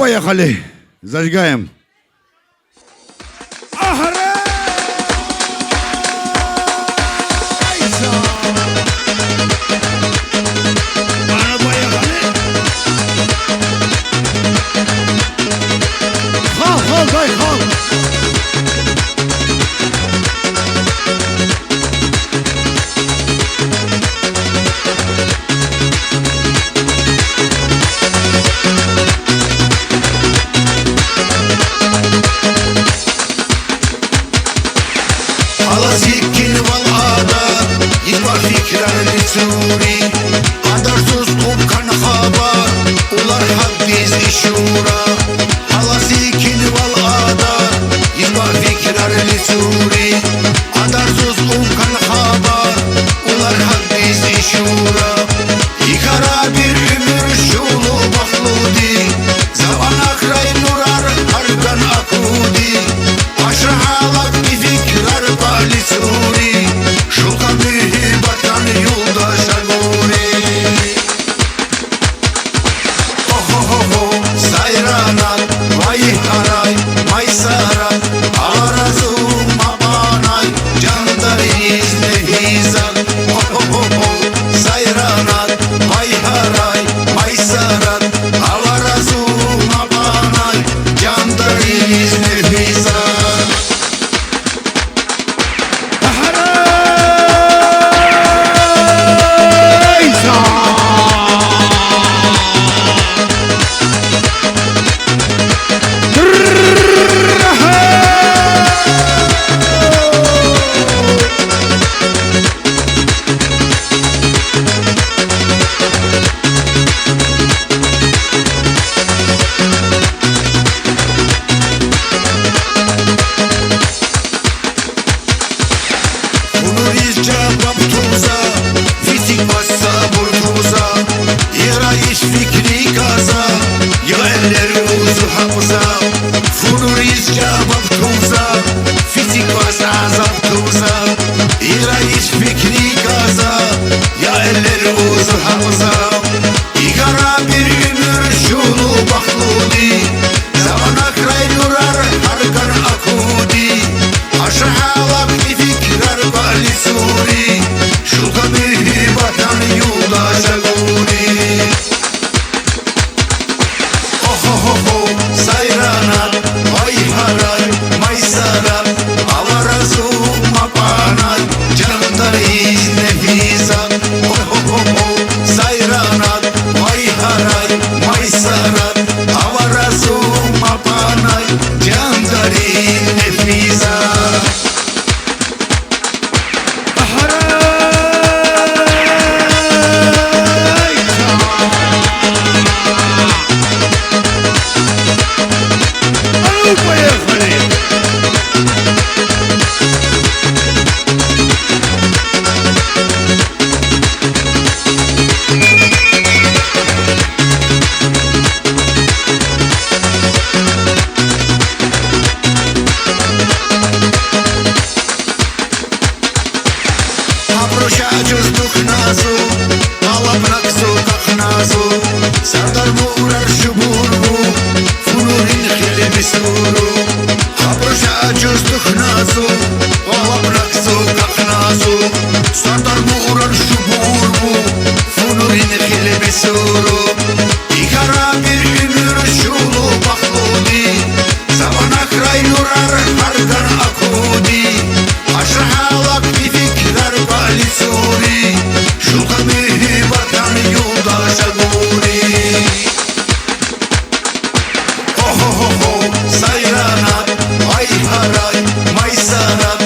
Поехали. Зажигаем. Ахара! А ну, поехали! Хал, хал, дай хал! Алаз икин вал ада, итба фикирар лицури. Адарсуз укан хабар, улар хадиз ишура. Алаз икин вал ада, итба фикирар лицури. Адарсуз укан хабар, улар хадиз ишура. И кара бир уьмуьр шулу бахтлуди, замана край нурар арган акуди. Ашалак би фикирар ба лицури, шукамихи батан юлдаш агури. Охо-хо-хо, сайранат, вай-харай, майсарат, аваразу мапанай, ҷандариз нефизат. Охо-хо-хо, сайранат, вай-харай, майсарат, аваразу мапанай, ҷандариз нефизат. Фу нуриз ҷабаб туза, фитик басса бур туза, ирайиш фикри каза, я эллер узу хапза. Фу нуриз ҷабаб туза, фитик басса азаб туза, ирайиш фикри каза, я эллер узу хапза. И кара бир уьмуьр шулу бахтлуди, замана край нурар арган акуди. Ашалак би фикирар ба лицури, шукамихи батан юлдаш агури. Охо-хо-хо, сайранат, вай-харай, майсарат, аваразу мапанай, ҷандариз нефизат. Охо-хо-хо, сайранат, вай-харай, майсарат, аваразу мапанай, ҷандариз нефизат. Хапру шаҷуз духназу, алапнакзу какназу, сардар мурар шубурву, фу нурин хили бисуру. Хапру шаҷуз духназу, алапнакзу какназу, сардар мурар шубурву, фу нурин хили бисуру. И кара бир уьмуьр шулу бахтлуди, замана край нурар арган акуди. Ашалак би фикирар ба лицури, шукамихи батан юлдаш агури. Охо-хо-хо, сайранат, вай-харай, майсарат,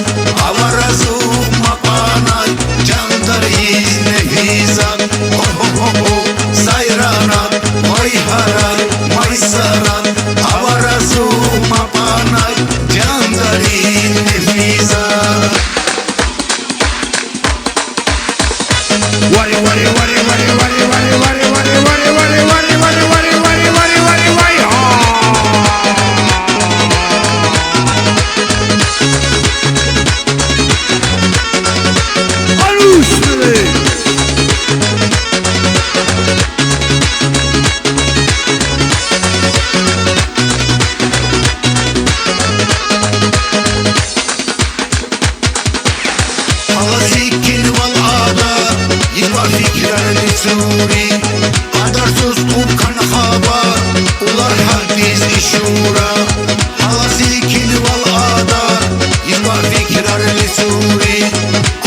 Ала секинвал адар, ийиз ба фикирар лисури.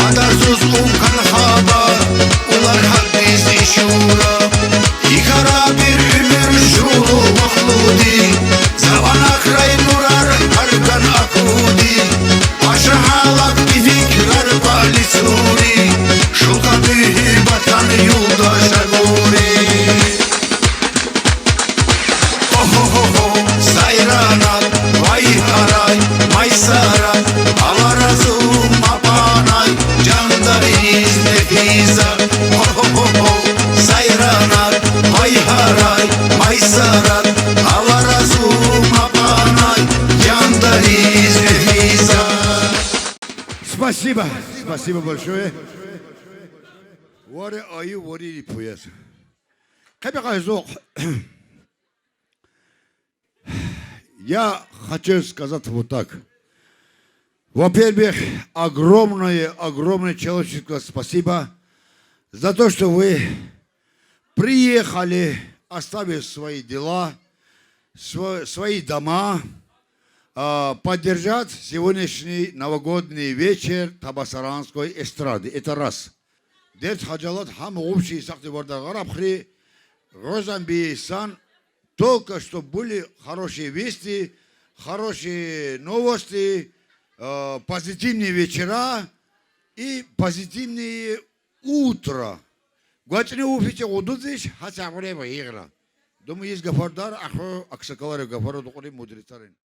Адарсуз ум кан хабар, улар хак биз ишура. И кара бир уьмуьр шулу махлуди, заман ахрай нурар арган акуди. Ашра халак би фикирар ба лисури, шулхан бийи батан юлдаш агури. О-хо-хо-хо, сайранат, вай-гьарай, майсарат, Аллах разы ма панай, ҷандариз нефисат. О-хо-хо-хо, сайранат, вай-гьарай, майсарат, Аллах разы ма панай, ҷандариз нефисат. Спасибо, спасибо большое. Вари аю, вари липуяс. Къебе къайзух. Я хочу сказать вот так. Во-первых, огромное, огромное человеческое спасибо за то, что вы приехали, оставив свои дела, сво-, свои дома, а, поддержать сегодняшний новогодний вечер табасаранской эстрады. Это раз. Дерт-хаджалат гьам общий сахтивардар гъарабхри, гъозан бийисан, только что были хорошие вести, хорошие новости, э, позитивные вечера и позитивные утра. ГъвечӀни уф, ичӀи гъудузиш, гьа сагърай ба игра. Думаю, из гафардар, ахо аксакаларин гафар, дукьурин мудрецарин.